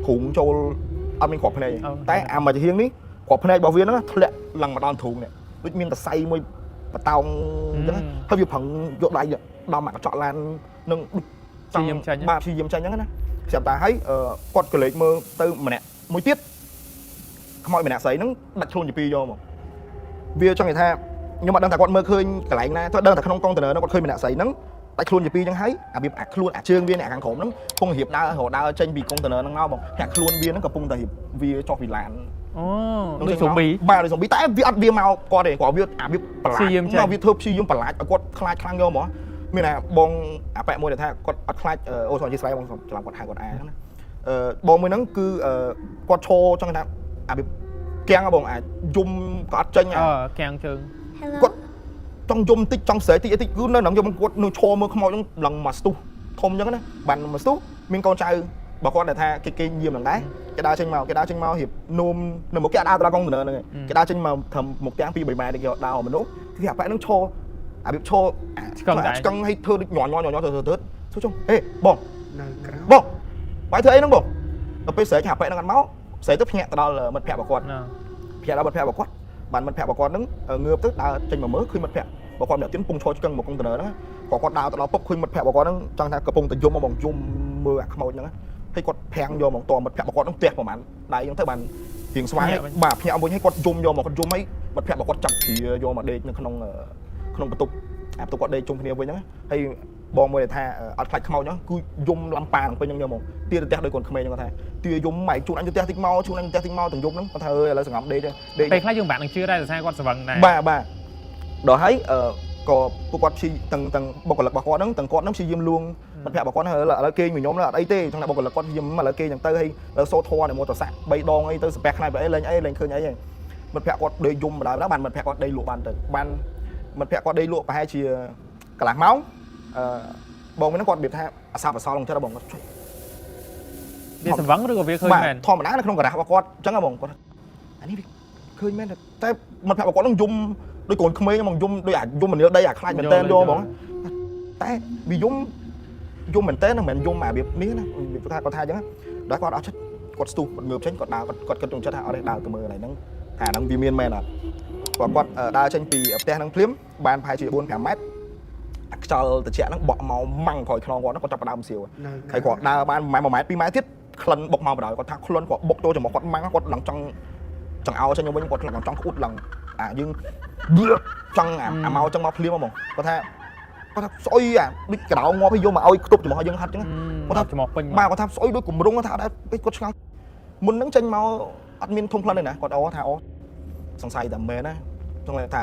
ទ្រូងចូលអត់មានគ្រាប់ភ្នែកតែអាមួយចំហៀងនេះគ្រាប់ភ្នែករបស់វាហ្នឹងធ្លាក់ឡើងមកដល់ទ្រូងនេះដូចមានតសៃមួយបតោងអញ្ចឹងហើយវាប្រឹងយកដៃដល់មកកញ្ចក់ឡាននឹង ព្យាយាមចេញ បាទព្យាយាមចេញអញ្ចឹងណាស្រាប់តែហើយគាត់ក៏លេចមើលទៅម្នាក់មួយទៀតខ្មោចម្នាក់ស្រីហ្នឹងដាច់ខ្លួនជាពីរយកមកវាចង់និយាយថាខ្ញុំអត់ដឹងថាគាត់មើលឃើញកន្លែងណាទៅដឹងតែក្នុងកុងតឺន័រហ្នឹងគាត់ឃើញម្នាក់ស្រីហ្នឹងដាច់ខ្លួនជាពីរអញ្ចឹងហើយអាវាអាខ្លួនអាជើងវានេះអាខាងក្រោមហ្នឹងកំពុងរៀបដើររដើរចេញពីកុងតឺន័រហ្នឹងមកបងអាខ្លួនវាហ្នឹងកំពុងតែរៀបវាចុះពីឡាន អូដូចសូម៊ី បាទដូចសូម៊ីតែវាអត់វាមកគាត់ទេគាត់វាអាវាប្រឡា ព្យាយាមចេញ ចវាធ្វើព្យាយាមប្រឡាចឲ្យគាត់ខ្លាចខ្លាំងយកហ្មងមានតែបងអាប៉ែមួយដែលថាគាត់អត់ខ្លាចអូសូមអធិស្ឋានបងច្រឡំគាត់ហៅគាត់អាហ្នឹងណាអឺបងមួយហ្នឹងគឺគាត់ឈរចង់ថាអាវាគាំងបងអាចយំក៏អត់ចេញ អឺកាំងជើង គាត់ចង់យំតិចចង់ស្រែកតិចអីតិចគឺនៅហ្នឹងយំគាត់នៅឈរមើលខ្មោចហ្នឹងឡើងមកស្ទុះធំអញ្ចឹងណាបានមកស្ទុះមានកូនចៅបើគាត់ដែលថាគេគេញៀមហ្នឹងដែរគេដើរចេញមកគេដើរចេញមករៀបនោមនៅមុខគេអត់ដើរទៅដល់កុងតឺន័រហ្នឹងឯងគេដើរចេញមកត្រឹមមុខទាំង2 3ម៉ែត្រគេដើរមនុស្សគឺអាប៉ែហ្នឹងឈរអារបៀបឈរឆ្កឹងឲ្យធ្វើដូចញ័រញ័រញ័រទៅទៅទៅចុះហេបង នៅក្រៅ បងបាយធ្វើអីហ្នឹងបងដល់ពេលស្រែកអាប៉ែហ្នឹងអត់មកស្រែកទៅភ្ញាក់ទៅដល់មិត្តភក្តិរបស់គាត់ ណា ភ្ញាក់ដល់មិត្តភក្តិរបស់គាត់បានមិត្តភក្តិរបស់គាត់ហ្នឹងងើបទៅដើរចេញមកមើលឃើញមិត្តភក្តិរបស់គាត់ម្នាក់ទៀតកំពុងឈរឆ្កឹងមកកុងតឺន័រហ្នឹងក៏គាត់ដើរទៅដល់ពុបឃើញមិត្តភក្តិរបស់គាត់ហ្នឹងចង់ថាកំពុងតែយំមកបងយំមើលអាខ្មោចហ្នឹងហើយគាត់ប្រាំងយកមកតមិត្តភក្តិរបស់គាត់ហ្នឹងផ្ទះប្រហែលដៃហ្នឹងទៅបានរៀងស្វាយបាទភ្ញាក់វិញហើយគាត់យំយកមកគាត់យំហើយមិត្តភក្តិរបស់គាត់ចាប់គ្រាយកមកដេកនៅក្នុងក្នុងបន្ទប់អាបន្ទប់គាត់ដេកជុំគ្នាវិញហ្នឹងហើយបងមួយដែលថាអត់ខ្លាចខ្មោចហ្នឹងគឺយំលំប៉ានឹងពេញហ្នឹងយកមកទាទៅផ្ទះដោយកូនក្មេងហ្នឹងគាត់ថាទាយំម៉ែជូនអញទៅផ្ទះតិចមកជូនអញទៅផ្ទះតិចមកទាំងយំហ្នឹងគាត់ថាអើយឥឡូវសង្ងំដេកដេក ពេលខ្លះយើងបាក់នឹងជឿដែរដោយសារគាត់ស្វឹងដែរ បាទបាទដល់ហើយអឺក៏ពួកគាត់ព្យាទាំងទាំងបុគ្គលិករបស់គាត់ហ្នឹងទាំងគាត់ហ្នឹងព្យាយាមលួងមិត្តភក្តិរបស់គាត់ហ្នឹងឥឡូវគេងមួយខ្ញុំហ្នឹងអត់អីទេចង់ថាបុគ្គលិកគាត់ព្យាយាមឥឡូវគេងហ្នឹងទៅហើយឥឡូវសូត្រធម៌នៅមតស័ក3ដងអីទៅសាពះខ្នាយទៅអីលេងអីលេងឃើញអីហើយមិត្តភក្តិគាត់ដេកយំបណ្ដោយបានមិត្តភក្តិគាត់ដេកលក់បានទៅបានមិត្តភក្តិគាត់ដេកលក់ប្រហែលជាកន្លះម៉ោងអឺបងហ្នឹងគាត់របៀបថាអាសាបអសល់ក្នុងចិត្តបងគាត់ជួយ វាស្វឹងឬក៏វាឃើញ បាទ មែន ធម្មតានៅក្នុងការ៉ាស់របស់គាត់អញ្ចឹងហ៎បងគាត់អានេះវាឃើញមែនតែមិត្តភក្តិរបស់គាត់នឹងយំដូចកូនក្មេងហ្មងយំដូចអាយំមនាលដីអាខ្លាចមែនតើយកហ្មងតែវាយំយំមែនតើមិនមែនយំអារបៀបនេះណាវាថាគាត់ថាអញ្ចឹងដល់គាត់អត់ចិត្តគាត់ស្ទុះគាត់ងើបចេញគាត់ដើរគាត់គាត់គិតក្នុងចិត្តថាអត់ទេដើរទៅមើលកន្លែងហ្នឹងថាហ្នឹងវាមានមែនអត់គាត់គាត់ដើរចេញពីផ្ទះហ្នឹងភ្លាមបានប្រហែលជា4 5ម៉ែត្រអាខ្យល់ត្រជាក់ហ្នឹងបក់មកម៉ាំងក្រោយខ្នងគាត់ហ្នឹងគាត់ចាប់ផ្ដើមសៀវ នៅ ហើយគាត់ដើរបាន1ម៉ែត្រ1ម៉ែត្រ2ម៉ែត្រទៀតក្លិនបុកមកបណ្ដោយគាត់ថាក្លិនគាត់បុកចូលច្រមុះគាត់ម៉ាំងគាត់ឡើងចង់ចង់អោចេញវិញគាត់ឡើងចង់ក្អួតឡើងអាយើងចង់អាមកចង់មកភ្លាមហ្មងគាត់ថាគាត់ថាស្អុយអាដូចកដោងាប់ឲ្យយកមកឲ្យខ្ទប់ច្រមុះឲ្យយើងហិតចឹង គាត់ថាច្រមុះពេញ បាទគាត់ថាស្អុយដូចគម្រងថាអត់ដែរគាត់ឆ្ងល់មុនហ្នឹងចេញមកអត់មានធំក្លិនទេណាគាត់អូថាអូសង្ស័យតែមែនណាចង់ថ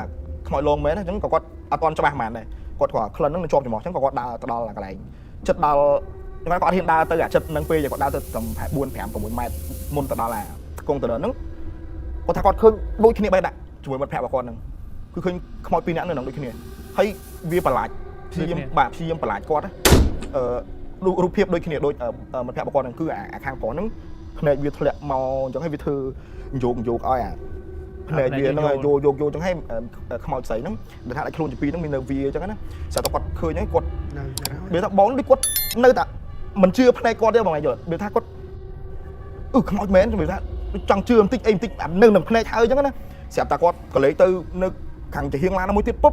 ាខ្មោចលងមែនណាអញ្ចឹងក៏គាត់អត់ទាន់ច្បាស់ហ្មងដែរគាត់គាត់ក្លិនហ្នឹងនៅជាប់ច្រមុះអញ្ចឹងក៏គាត់ដើរទៅដល់កន្លែងចិត្តដល់គាត់អត់ហ៊ានដើរទៅអាចិត្តហ្នឹងពេកគាត់ដើរទៅត្រឹម4 5 6ម៉ែត្រមុនទៅដល់អាកុងតឺន័រហ្នឹងគាត់ថាគាត់ឃើញដូចគ្នាបែបដាក់ជាមួយមិត្តភក្តិរបស់គាត់ហ្នឹងគឺឃើញខ្មោចពីរនាក់នៅហ្នឹងដូចគ្នាហើយវាប្រឡាចព្យាយាមបាទព្យាយាមប្រឡាចគាត់អឺរូបភាពដូចគ្នាដូចមិត្តភក្តិរបស់គាត់ហ្នឹងគឺអាខាងប្រុសហ្នឹងភ្នែកវាធ្លាក់មកអញ្ចឹងហើយវាធ្វើយោកយោកឲ្យអាភ្នែកវាហ្នឹងយោយោយោអញ្ចឹងហើយខ្មោចស្រីហ្នឹងដែលថាដាច់ខ្លួនជាពីរហ្នឹងមាននៅវាអញ្ចឹងណាស្រាប់តែគាត់ឃើញហើយគាត់ នៅក្រៅ វាថាបងដូចគាត់នៅតែមិនជឿភ្នែកគាត់ទេបងឯងយល់វាថាគាត់អឺខ្មោចមែនវាថាចង់ជឿបន្តិចអីបន្តិចអានឹងនឹងភ្នែកហើយអញ្ចឹងណាស្រាប់តែគាត់ក៏លេចទៅនៅខាងចាហៀងឡានមួយទៀតពុប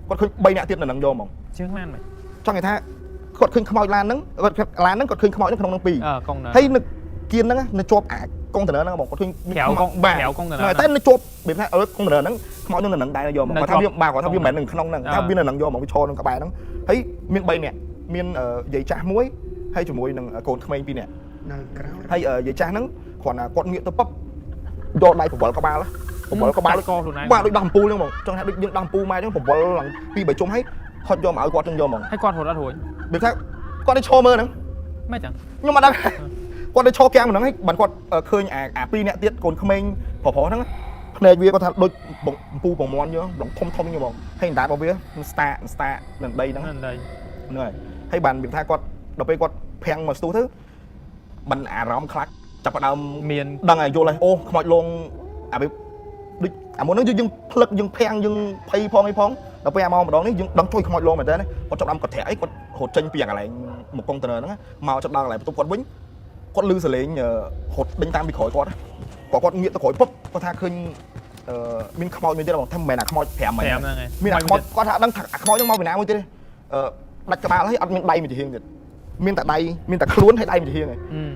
គាត់ឃើញ3នាក់ទៀតនៅនឹងយកហ្មង ជើងឡានមែន ចង់និយាយថាគាត់ឃើញខ្មោចឡានហ្នឹងគាត់ឡានហ្នឹងគាត់ឃើញខ្មោចហ្នឹងក្នុងហ្នឹងពីរ អឺកុងណា ហើយនៅគៀនហ្នឹងនៅជាប់អាកុងតឺន័រហ្នឹងបងគាត់ឃើញ ក្រៅកុង បាទ ក្រៅកុងតឺន័រ តែនៅជាប់របៀបថាអឺកុងតឺន័រហ្នឹងខ្មោចហ្នឹងនៅនឹងដែរយកមកគាត់ថាវាបាទគាត់ថាវាមិនមែននៅក្នុងហ្នឹងថាវានៅនឹងយកមកវាឈរនឹងក្បែរហ្នឹងហើយមាន3នាក់មានយាយចាស់មួយហើយជាមួយនឹងកូនក្មេង2នាក់ នៅក្រៅ ហើយយាយចាស់ហ្នឹងគ្រាន់តែគាត់ងាកទៅពឹបយកដៃប្រវល់ក្បាលប្រវល់ក្បាល កខ្លួនឯង បាទដូចដោះអំពូលហ្នឹងហ្មងចង់ថាដូចយើងដោះអំពូលម៉ែហ្នឹងប្រវល់ឡើងពី3ជុំហើយហត់យកមកឲ្យគាត់ចឹងយកហ្មង ហើយគាត់រត់អត់រួច របៀបថាគាត់ได้ឈរមើលហ្នឹង មិនចឹង ខ្ញុំអត់ដឹងគាត់ได้ឈរកាំងហ្នឹងហើយបានគាត់ឃើញអាអាពីរអ្នកទៀតកូនក្មេងប្រុសៗហ្នឹងភ្នែកវាគាត់ថាដូចអំពូប្រមន់យើងធំធំហ្នឹងហ្មងហើយអណ្ដាតរបស់វាស្តាស្តានឹងដីហ្នឹង ហ្នឹងដី ហ្នឹងហើយហើយបានរបៀបថាគាត់ដល់ពេលគាត់ភាំងមកស្ទុះទៅបានអារម្មណ៍ខ្លាច ចាប់ផ្ដើម មាន ដឹងហើយយល់ហើយអូខ្មោចលងអាវាដូចអាមុនហ្នឹងយើងផ្លឹកយើងភាំងយើងភ័យផងអីផងដល់ពេលអាមកម្ដងនេះយើងដឹងជួយខ្មោចលងមែនតើគាត់ចាប់ដើមគាត់ធាក់អីគាត់រត់ចេញពីកន្លែងមកកុងតឺន័រហ្នឹងមកចាប់ដល់កន្លែងបន្ទប់គាត់វិញគាត់លឺសលេងរត់ដេញតាមពីក្រោយគាត់គាត់គាត់ងាកទៅក្រោយពុបគាត់ថាឃើញមានខ្មោចមួយទៀតបងថាមិនមែនអាខ្មោច5ហ្នឹង 5ហ្នឹងហើយ មានអាខ្មោចគាត់ថាដឹងថាអាខ្មោចហ្នឹងមកពីណាមួយទៀតទេអឺដាច់ក្បាលហើយអត់មានដៃមួយចំហៀងទៀតមានតែដៃមានតែខ្លួនហើយដៃមួយចំហៀង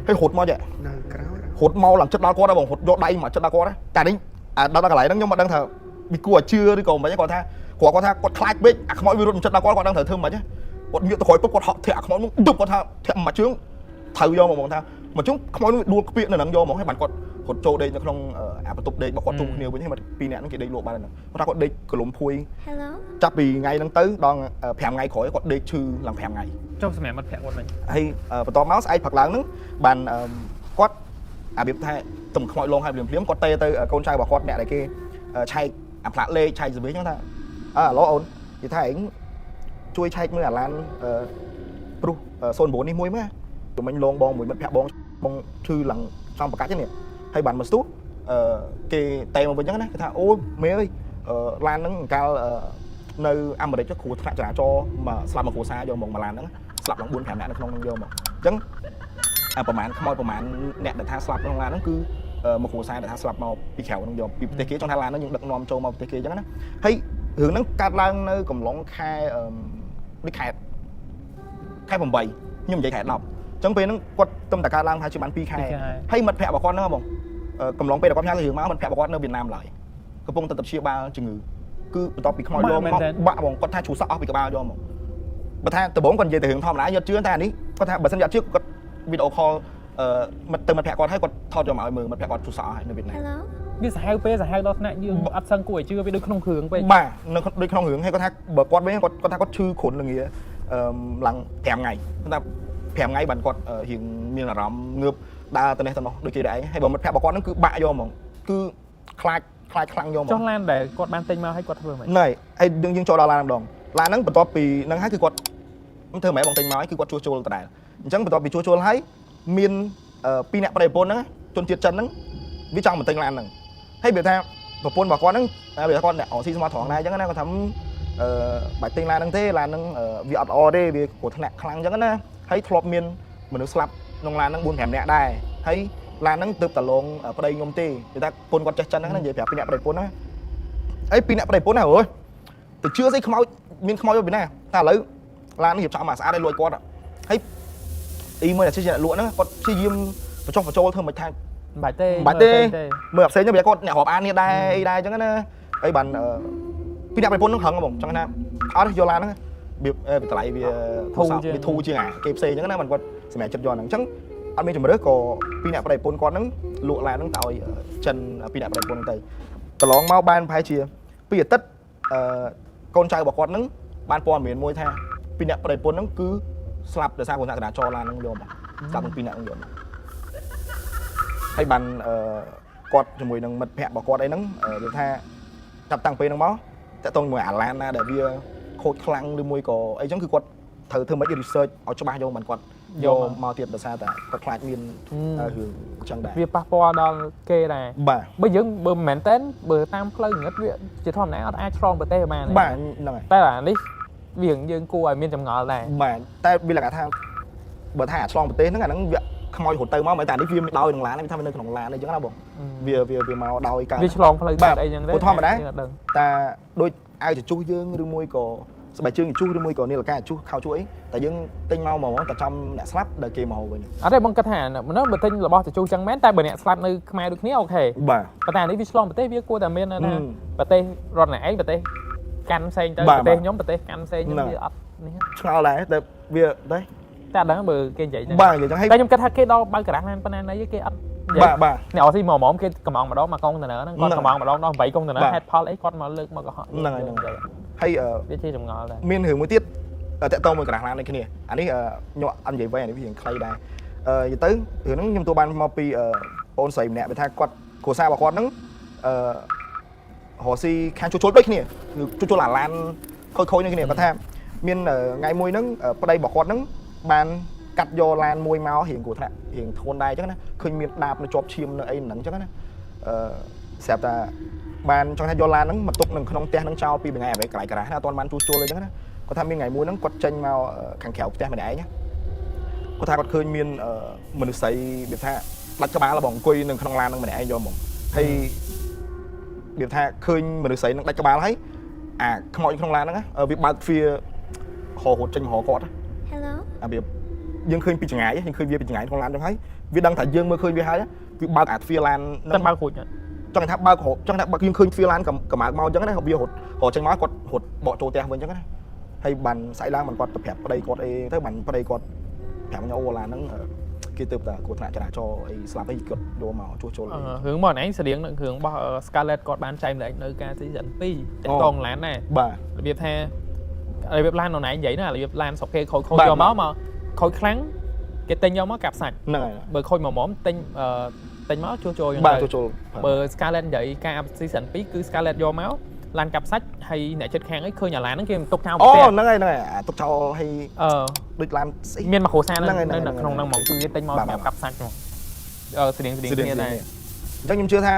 ហើយរត់មកចេះ នៅក្រោយ រត់មកឡើងចិត្តដល់គាត់ហើយបងរត់យកដៃមកចិត្តដល់គាត់តែនេះដល់កន្លែងហ្នឹងខ្ញុំមិនដឹងថាវាគួរឲ្យជឿឬក៏មិនគាត់ថាគាត់ថាគាត់ខ្លាចពេកអាខ្មោចវារត់មកចិត្តដល់គាត់គាត់ដឹងត្រូវធ្វើមិនគាត់ងាកទៅក្រោយពុបគាត់ហក់ធាក់អាខ្មោចនោះឌុបគាត់ថាធាក់មួយជើងត្រូវយកមកបងថាមួយជើងខ្មោចនោះដួលខ្ពៀកនៅហ្នឹងយកមកហើយបានគាត់រត់ចូលដេកនៅក្នុងអាបន្ទប់ដេករបស់គាត់ជុំគ្នាវិញហើយមកពីរនាក់ហ្នឹងគេដេកលក់បានហ្នឹងគាត់ថាគាត់ដេកកលុំភួយ Hello ចាប់ពីថ្ងៃហ្នឹងទៅដល់5ថ្ងៃក្រោយគាត់ដេកឈឺឡើង5ថ្ងៃ ចុះសម្រាប់មិត្តភក្តិគាត់វិញ ហើយបន្ទាប់មកស្អែកព្រឹកឡើងហ្នឹងបានគាត់អារបៀបថាទំខ្មោចលងហើយភ្លាមភ្លាមគាត់ទេទៅកូនចៅរបស់គាត់អ្នកដែលគេឆែកអាផ្លាកលេខឆែកសវិសហ្នឹងថាអើឡូអូននិយាយថាឯងជួយឆែកមើលអាឡានព្រុស09នេះមួយមើលទៅមិញលងបងមួយមិត្តភក្តិបងបងឈឺឡើងចង់ប្រកាច់នេះហើយបានមកស្ទុះគេតែមកវិញហ្នឹងណាគេថាអូមេអើយឡានហ្នឹងកាលនៅអាមេរិកគ្រោះថ្នាក់ចរាចរណ៍មកស្លាប់មកគ្រួសារយកមកឡានហ្នឹងស្លាប់ឡើង4 5នាក់នៅក្នុងហ្នឹងយកមកអញ្ចឹងអាប្រហែលខ្មោចប្រហែលអ្នកដែលថាស្លាប់ក្នុងឡានហ្នឹងគឺមកគ្រួសារដែលថាស្លាប់មកពីក្រៅហ្នឹងយកពីប្រទេសគេចង់ថាឡានហ្នឹងយើងដឹកនាំចូលមកប្រទេសគេអញ្ចឹងណាហើយរឿងហ្នឹងកើតឡើងនៅកំឡុងខែដូចខែ8ខ្ញុំនិយាយខែ10អញ្ចឹងពេលហ្នឹងគាត់ទំតែកើតឡើងប្រហែលជាបាន2ខែហើយមិត្តភក្តិរបស់គាត់ហ្នឹងបងកំឡុងពេលដែលគាត់ផ្ញើរឿងមកមិត្តភក្តិរបស់គាត់នៅវៀតណាមឡើយកំពុងតែទៅព្យាបាលជំងឺគឺបន្ទាប់ពីខ្មោចលងមកបាក់បងគាត់ថាជ្រុះសក់អស់ពីក្បាលយកមកបើថាដំបូងគាត់និយាយតែរឿងធម្មតាយកជឿតែអានេះគាត់ថាបើសិនជាអត់ជឿគាត់វីដេអូ call មិត្តទៅមិត្តភក្តិគាត់ហើយគាត់ថតយកមកឲ្យមើលមិត្តភក្តិគាត់ជ្រុះសក់អស់ហើយនៅវៀតណាម Hello វាសាហាវពេកសាហាវដល់ថ្នាក់យើងអត់សឹងគួរឲ្យជឿវាដូចក្នុងគ្រឿងពេក បាទនៅដូចក្នុងរឿងហើយគាត់ថាបើគាត់វិញគាត់គាត់ថាគាត់ឈឺគ្រុនល្ងាអឺឡើង5ថ្ងៃគាត់ថា5ថ្ងៃបានគាត់រៀងមានអារម្មណ៍ងើបដើរទៅនេះទៅនោះដូចគេដែរឯងហើយបើមិត្តភក្តិរបស់គាត់ហ្នឹងគឺបាក់យកហ្មងគឺខ្លាចខ្លាចខ្លាំងយកហ្មង ចុះឡានដែលគាត់បានទិញមកឲ្យគាត់ធ្វើម៉េច ណែហើយយើងយើងចូលដល់ឡានម្ដងឡានហ្នឹងបន្ទាប់ពីហ្នឹងហើយគឺគាត់មិនធ្វើម៉េចបងទិញមកហើយគឺគាត់ជួសជុលដដែលអញ្ចឹងបន្ទាប់ពីជួសជុលហើយមានពីរអ្នកប្តីប្រពន្ធហ្នឹងជនជាតិចិនហ្នឹងវាចង់មកទិញឡានហ្នឹងហើយវាថាប្រពន្ធរបស់គាត់ហ្នឹងវាគាត់អ្នកអស៊ីស្មោះត្រង់ដែរអញ្ចឹងណាគាត់ថាអឺបាច់ទិញឡានហ្នឹងទេឡានហ្នឹងវាអត់ល្អទេវាគ្រោះថ្នាក់ខ្លាំងអញ្ចឹងណាហើយធ្លាប់មានមនុស្សស្លាប់ក្នុងឡានហ្នឹង4 5នាក់ដែរហើយឡានហ្នឹងទើបតលងប្តីខ្ញុំទេគេថាប្រពន្ធគាត់ចេះចិនហ្នឹងនិយាយប្រាប់ពីអ្នកប្តីប្រពន្ធហ្នឹងអីពីអ្នកប្តីប្រពន្ធណាអូយទៅជឿស្អីខ្មោចមានខ្មោចទៅពីណាតែឥឡូវឡាននេះរៀបចំមកស្អាតឲ្យលួចគាត់ហើយអ៊ីមើលតែជាអ្នកលក់ហ្នឹងគាត់ព្យាយាមបញ្ចុះបញ្ចូលធ្វើមិនថា មិនបាច់ទេ មិនបាច់ទេមើលផ្សេងទៅវាគាត់អ្នករាប់អាននេះដែរអីដែរអញ្ចឹងណាអីបានពីអ្នកប្រពន្ធហ្នឹងខឹងហ្មងចង់ថាអត់យកឡានហ្នឹងវាតម្លៃវាវាធូរជាងអាគេផ្សេងអញ្ចឹងណាបានគាត់សម្រាប់ចិត្តយកហ្នឹងអញ្ចឹងអត់មានជំរឿក៏ពីអ្នកប្រពន្ធគាត់ហ្នឹងលក់ឡានហ្នឹងទៅឲ្យចិនពីអ្នកប្រពន្ធហ្នឹងទៅកន្លងមកបានប្រហែលជាពីអាទិត្យអឺកូនចៅរបស់គាត់ហ្នឹងបានព័ត៌មានមួយថាពីអ្នកប្រពន្ធហ្នឹងគឺស្លាប់ដោយសារគ្រោះថ្នាក់ចរាចរណ៍ឡានហ្នឹងយកមកស្លាប់ទាំងពីរអ្នកហ្នឹងយកមកហើយបានអឺគាត់ជាមួយនឹងមិត្តភ័ក្តិរបស់គាត់អីហ្នឹងនិយាយថាចាប់តាំងពេលហ្នឹងមកតាក់ទងជាមួយអាឡានណាដែលវាខូចខ្លាំងឬមួយក៏អីចឹងគឺគាត់ត្រូវធ្វើម៉េច research ឲ្យច្បាស់យកមិនគាត់យកមកទៀតដោយសារតែគាត់ខ្លាចមានរឿងអញ្ចឹងដែរ វាប៉ះពាល់ដល់គេដែរ បាទ បើយើងបើមិនមែនតែនបើតាមផ្លូវងឹតវាជាធម្មតាអត់អាចឆ្លងប្រទេសបានទេ បាទហ្នឹងហើយ តែអានេះវាយើងគួរឲ្យមានចម្ងល់ដែរ បាទតែវាលក្ខណៈថាបើថាអាឆ្លងប្រទេសហ្នឹងអាហ្នឹងវាខ្មោចរត់ទៅមកមិនតែនេះវាដោយក្នុងឡានវាថាវានៅក្នុងឡានអីចឹងណាបងវាវាវាមកដោយការ វាឆ្លងផ្លូវ បាទ ទឹកអីចឹងទេ ព្រោះធម្មតា យើងអត់ដឹង តាដូចអាវជជុះយើងឬមួយក៏ស្បែកជើងជជុះឬមួយក៏នាឡិកាជជុះខោជុះអីតែយើងទិញមកហ្មងតែចំអ្នកស្លាប់ដែលគេមកវិញ អត់ទេបងគិតថាមនុស្សបើទិញរបស់ជជុះចឹងមែនតែបើអ្នកស្លាប់នៅខ្មែរដូចគ្នា OK បាទ ប៉ុន្តែអានេះវាឆ្លងប្រទេសវាគួរតែមានណា ហឹម ប្រទេសរដ្ឋអ្នកឯងប្រទេសកាន់ផ្សេងទៅ បាទ ប្រទេសខ្ញុំប្រទេសកាន់ផ្សេង ហ្នឹង វាអត់នេះ ឆ្ងល់ដែរតែវាដែរ តែអត់ដឹងបើគេនិយាយចឹង បាទនិយាយចឹងហើយ តែខ្ញុំគិតថាគេដល់បើកការ៉ាស់ឡានប៉ុណ្ណាណីគេអត់និយាយ បាទបាទ អ្នកអស់ស៊ីមកហ្មងគេកំងម្ដងមកកុងតឺន័រហ្នឹងគាត់ ហ្នឹង កំងម្ដងដល់8កុងតឺន័រ បាទ ហេតុផលអីគាត់មកលើកមកកុហក ហ្នឹងហើយហ្នឹងហើយ ហើយអឺ វាជាចម្ងល់ដែរ មានរឿងមួយទៀតតាក់ទងមួយកណ្ដាស់ឡានដូចគ្នាអានេះខ្ញុំអត់និយាយវែងអានេះវារៀងខ្លីដែរអឺនិយាយទៅរឿងហ្នឹងខ្ញុំទទួលបានមកពីបងស្រីម្នាក់វាថាគាត់គ្រួសាររបស់គាត់ហ្នឹងអឺរកស៊ីខាងជួសជុលដូចគ្នាគឺជួសជុលអាឡានខូចៗដូចគ្នាគាត់ថាមានថ្ងៃមួយហ្នឹងប្តីរបស់គាត់ហ្នឹងបានកាត់យកឡានមួយមករៀងគ្រោះថ្នាក់ រៀងធ្ងន់ដែរអញ្ចឹងណាឃើញមានដាបនៅជាប់ឈាមនៅអីហ្នឹងអញ្ចឹងណាអឺស្រាប់តែបានចង់ថាយកឡានហ្នឹងមកទុកនៅក្នុងផ្ទះហ្នឹងចោលពីថ្ងៃអ្វីកន្លែងការ៉ាស់ណាអត់ទាន់បានជួសជុលអីចឹងណាគាត់ថាមានថ្ងៃមួយហ្នឹងគាត់ចេញមកខាងក្រៅផ្ទះម្នាក់ឯងណាគាត់ថាគាត់ឃើញមានមនុស្សស្រីរបៀបថាដាច់ក្បាលបងអង្គុយនៅក្នុងឡានហ្នឹងម្នាក់ឯងយកហ្មងហើយរបៀបថាឃើញមនុស្សស្រីហ្នឹងដាច់ក្បាលហើយអាខ្មោចក្នុងឡានហ្នឹងណាវាបើកទ្វារហរហូតចេញមករកគាត់ណា Hello. អាវាយើងឃើញពីចង្ងាយយើងឃើញវាពីចង្ងាយក្នុងឡានចឹងហើយវាដឹងថាយើងមើលឃើញវាហើយវាបើកអាទ្វារឡាន តែបើករួចអត់ ចង់ថាបើករចង់ថាបើកយើងឃើញទ្វារឡានកម្រើកមកអញ្ចឹងណាវារត់រត់ចេញមកគាត់រត់បកចូលផ្ទះវិញអញ្ចឹងណាហើយបានស្អែកឡើងបានគាត់ទៅប្រាប់ប្តីគាត់អីទៅបានប្តីគាត់ប្រាប់ខ្ញុំអូឡានហ្នឹងគេទៅតែគ្រោះថ្នាក់ចរាចរណ៍អីស្លាប់អីគាត់យកមកជួសជុល អឺរឿងមកឯងស្តៀងនឹងរឿងរបស់ Scarlett គាត់បានចែកម្លែកនៅការ season 2តាក់តងឡានដែរ បាទ របៀបថារបៀបឡាននរណានិយាយណារបៀបឡានស្រុកគេខូចខូច បាទ យកមកមកខូចខ្លាំងគេទិញយកមកកាប់សាច់ ហ្នឹងហើយ បើខូចមកមុំទិញអឺទិញមកជួសជុលយ៉ាង បាទ ទៅ ជួសជុល បើ Scarlett និយាយការ season 2គឺ Scarlett យកមកឡានកាប់សាច់ហើយអ្នកចិត្តខាងអីឃើញអាឡានហ្នឹងគេទុកចោល អូ ផ្ទះ ហ្នឹងហើយហ្នឹងហើយអាទុកចោលឲ្យ អឺ ដូចឡានស្អី មានមកគ្រួសារនៅ ហ្នឹងហើយ នៅ ហ្នឹងហើយ ក្នុងហ្នឹងហ្មងគឺគេទិញមក បាទ សម្រាប់កាប់សាច់ហ្មងអឺស្តៀងស្តៀងគ្នាដែរ អញ្ចឹងខ្ញុំជឿថ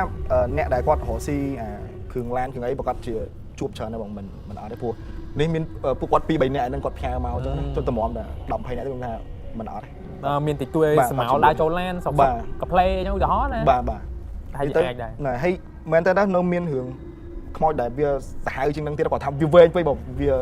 ាអ្នកដែលគាត់រកស៊ីអាគ្រឿងឡានគ្រឿងអីប្រកាសជាជួបច្រើនដែរបងមិនមិនអត់ទេព្រោះនេះមានពួកគាត់2 3នាក់ហ្នឹងគាត់ផ្ញើមកអញ្ចឹងចុះតម្រាំតែ10 20នាក់ទេខ្ញុំថាមិនអត់ទេ អឺមានតិចតួយ បាទ ស្មៅដើរចូលឡានសុក បាទ កាផ្លេអញ្ចឹងឧទាហរណ៍ណា បាទបាទ តែជាអាចដែរ ណែហើយមែនតើនៅមានរឿងខ្មោចដែលវាសាហាវជាងនឹងទៀតគាត់ថាវាវែងពេកបងវា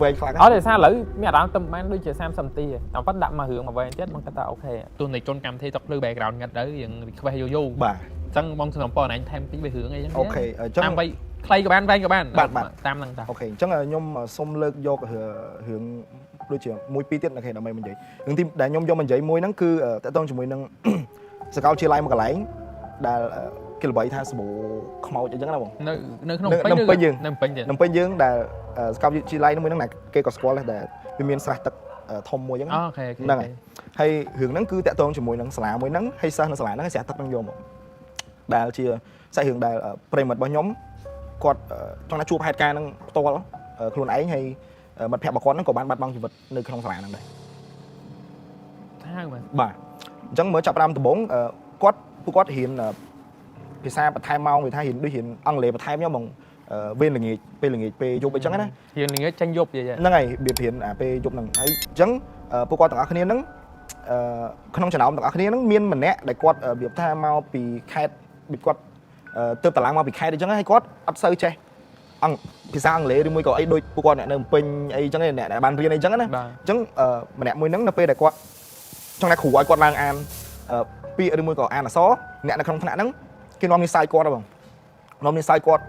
វែងខ្លាំង អត់ទេសារឥឡូវមានអារម្មណ៍ទៅបានដូចជា30នាទីឯងតាមពិតដាក់មករឿងមកវែងទៀតបងគាត់ថា OK ទោះនៃជនកម្មវិធីតុកភ្លឺ background ងាត់ទៅយើង request យូរយូរ បាទ អញ្ចឹងបងសំណពរអញថែមតិចវារឿងអីចឹង OK អញ្ចឹង តាមបីខ្លីក៏បានវែងក៏បាន បាទបាទ តាមហ្នឹងតា OK អញ្ចឹងខ្ញុំសុំលើកយករឿងដូចជាមួយពីរទៀត OK ដើម្បីមកនិយាយរឿងទីដែលខ្ញុំយកមកនិយាយមួយហ្នឹងគឺតកតងជាមួយនឹង សាកលវិទ្យាល័យមួយកន្លែងដែលគេល្បីថាសម្បូរខ្មោចអីចឹងណាបង នៅនៅក្នុង នៅ ពេញ នៅពេញយើង នៅពេញទៀត នៅពេញយើងដែលសាកលវិទ្យាល័យមួយហ្នឹងណាគេក៏ស្គាល់ដែរដែលវាមានស្រះទឹកធំមួយចឹងណា OK OK ហ្នឹងហើយហើយរឿងហ្នឹងគឺតាក់ទងជាមួយនឹងសាលាមួយហ្នឹងហើយសិស្សនៅសាលាហ្នឹងហើយស្រះទឹកហ្នឹងយកមកដែលជាសាច់រឿងដែលប្រិយមិត្តរបស់ខ្ញុំគាត់ចង់ថាជួបហេតុការណ៍ហ្នឹងផ្ទាល់ខ្លួនឯងហើយមិត្តភក្តិរបស់គាត់ហ្នឹងក៏បានបាត់បង់ជីវិតនៅក្នុងសាលាហ្នឹងដែរ ថាមែន បាទអញ្ចឹងមើលចាប់ផ្ដើមដំបូងគាត់ពួកគាត់រៀនភាសាបន្ថែមម៉ោងវាថារៀនដូចរៀនអង់គ្លេសបន្ថែមខ្ញុំហ្មងវេនល្ងាចពេលល្ងាចពេលយប់អញ្ចឹងណា រៀនល្ងាចចេញយប់និយាយ ហ្នឹងហើយរបៀបរៀនអាពេលយប់ហ្នឹងហើយអញ្ចឹងពួកគាត់ទាំងអស់គ្នាហ្នឹងអឺក្នុងចំណោមទាំងអស់គ្នាហ្នឹងមានម្នាក់ដែលគាត់របៀបថាមកពីខេត្តរបៀបគាត់ទើបតឡើងមកពីខេត្តអញ្ចឹងហើយគាត់អត់សូវចេះអង់ភាសាអង់គ្លេសឬមួយក៏អីដូចពួកគាត់អ្នកនៅភ្នំពេញអីអញ្ចឹងឯងអ្នកដែលបានរៀនអីអញ្ចឹងណា បាទ អញ្ចឹងម្នាក់មួយហ្នឹងនៅពេលដែលគាត់ចង់ថាគ្រូឲ្យគាត់ឡើងអានពាក្យឬមួយក៏អានអក្សរអ្នកនៅក្នុងថ្នាក់ហ្នឹងគេនាំនិស្ស័យគាត់ហ៎បងនាំនិស្ស័យគាត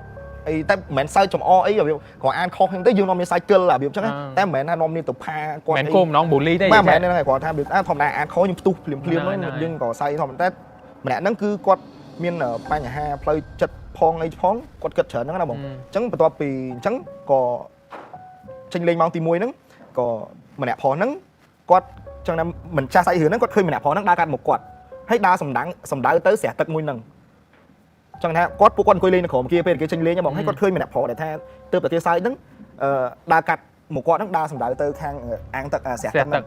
់អីតែមិនមែនសើចចំអអីរបៀបគ្រាន់អានខុសហ្នឹងទេយើងនាំនិស្ស័យកិលរបៀបអញ្ចឹងណាតែមិនមែនថានាំនេះទៅផាគាត់អី មិនគោម្ដងបូលីទេ បាទមិន និយាយ មែនហ្នឹងហើយគ្រាន់ថារបៀបអាធម្មតាអានខុសយើងផ្ទុះភ្លាមភ្លាម ហ្នឹងហើយ យើងក៏សើចធម្មតាតែម្នាក់ហ្នឹងគឺគាត់មានបញ្ហាផ្លូវចិត្តផងអីផងគាត់គិតច្រើនហ្នឹងណាបងអញ្ចឹងបន្ទាប់ពីអញ្ចឹងក៏ចេញលេងម៉ោងទី1ហ្នឹងក៏ម្នាក់ផងហ្នឹងគាត់ចឹងណាមិនចាស់សាច់រឿងហ្នឹងគាត់ឃើញម្នាក់ផងហ្នឹងដើរកាត់មុខគាត់ហើយដើរសំដាងសំដៅទៅស្រះទឹកមួយហ្នឹងចឹងថាគាត់ពួកគាត់អង្គុយលេងនៅក្រោមគេពេលគេចេញលេងហ្នឹងបងហើយគាត់ឃើញម្នាក់ប្រុសដែលថាទើបតែគេសើចហ្នឹងអឺដើរកាត់មុខគាត់ហ្នឹងដើរសំដៅទៅខាងអាងទឹកអាស្រះ ស្រះទឹក ទឹកហ្នឹង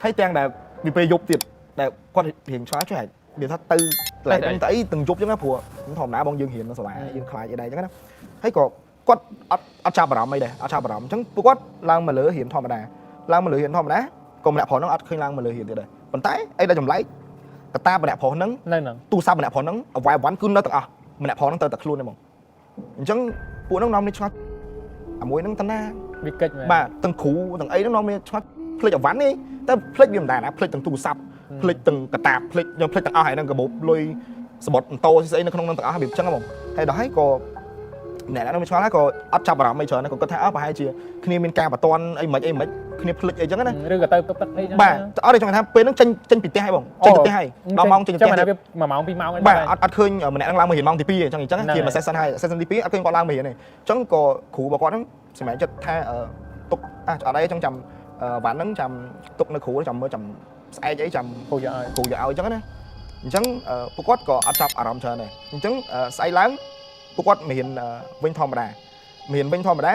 ហើយទាំងដែលវាពេលយប់ទៀតដែលគាត់រៀងឆ្លាតជួយហែកវាថាទៅកន្លែងហ្នឹងទៅអីទាំងយប់ចឹងណាព្រោះធម្មតាបងយើងរៀននៅសាលាយើងខ្លាចអីដែរចឹងណាហើយក៏គាត់អត់ចាប់អារម្មណ៍អីដែរអត់ចាប់អារម្មណ៍អញ្ចឹងពួកគាត់ឡើងមកលើរៀនធម្មតាឡើងមកលើរៀនធម្មតាក៏ម្នាក់ប្រុសហ្នឹងអត់ឃើញឡើងមកលើរៀនទៀតដែរប៉ុន្តែអីដែលចម្លែកកតាម្នាក់ប្រុសហ្នឹង នៅហ្នឹង ទូរស័ព្ទម្នាក់ប្រុសហ្នឹងអវ៉ៃអវ៉ាន់គឺនៅទាំងអស់ម្នាក់ប្រុសហ្នឹងទៅតែខ្លួនទេហ្មងអញ្ចឹងពួកហ្នឹងនាំនេះឆ្ងល់អាមួយហ្នឹងតាណា វាកិច្ចមែន បាទទាំងគ្រូទាំងអីហ្នឹងនាំនេះឆ្ងល់ភ្លេចអវ៉ាន់នេះតែភ្លេចវាមិនដែរណាភ្លេចទាំងទូរស័ព្ទភ្លេចទាំងកតាបភ្លេចខ្ញុំភ្លេចទាំងអស់ហើយហ្នឹងកាបូបលុយសបុតម៉ូតូស្អីនៅក្នុងហ្នឹងទាំងអស់វាអញ្ចឹងហ្មងហើយដល់ហើយក៏អ្នកហ្នឹងវាឆ្ងល់ហើយក៏អត់ចាប់អារម្មណ៍អីច្រើនក៏គាត់ថាអើប្រហែលជាគ្នាមានការបន្ទាន់អីមិនអីមិនគ្នាភ្លេចអីចឹងណា ឬក៏ទៅទឹកទឹកអីចឹង បាទអត់ទេចង់ថាពេលហ្នឹងចេញចេញពីផ្ទះហើយបងចេញពីផ្ទះហើយដល់ម៉ោងចេញពីផ្ទះ ចាំណាវា1ម៉ោង2ម៉ោងអី បាទអត់ឃើញម្នាក់ហ្នឹងឡើងមករៀនម៉ោងទី2អញ្ចឹងអញ្ចឹង ហ្នឹង គេមក session ហើយ session ទី2អត់ឃើញគាត់ឡើងមករៀនទេអញ្ចឹងក៏គ្រូរបស់គាត់ហ្នឹងសម្រាប់ចិត្តថាទុកអអត់អីអញ្ចឹងចាំវ៉ាន់ហ្នឹងចាំទុកនៅគ្រូចាំមើលចាំស្អែកអីចាំ គ្រូយកឲ្យ គ្រូយកឲ្យអញ្ចឹងណាអញ្ចឹងពួកគាត់ក៏អត់ចាប់អារម្មណ៍ច្រើនដែរអញ្ចឹងស្អែកឡើងពួកគាត់មករៀនវិញធម្មតាមករៀនវិញធម្មតា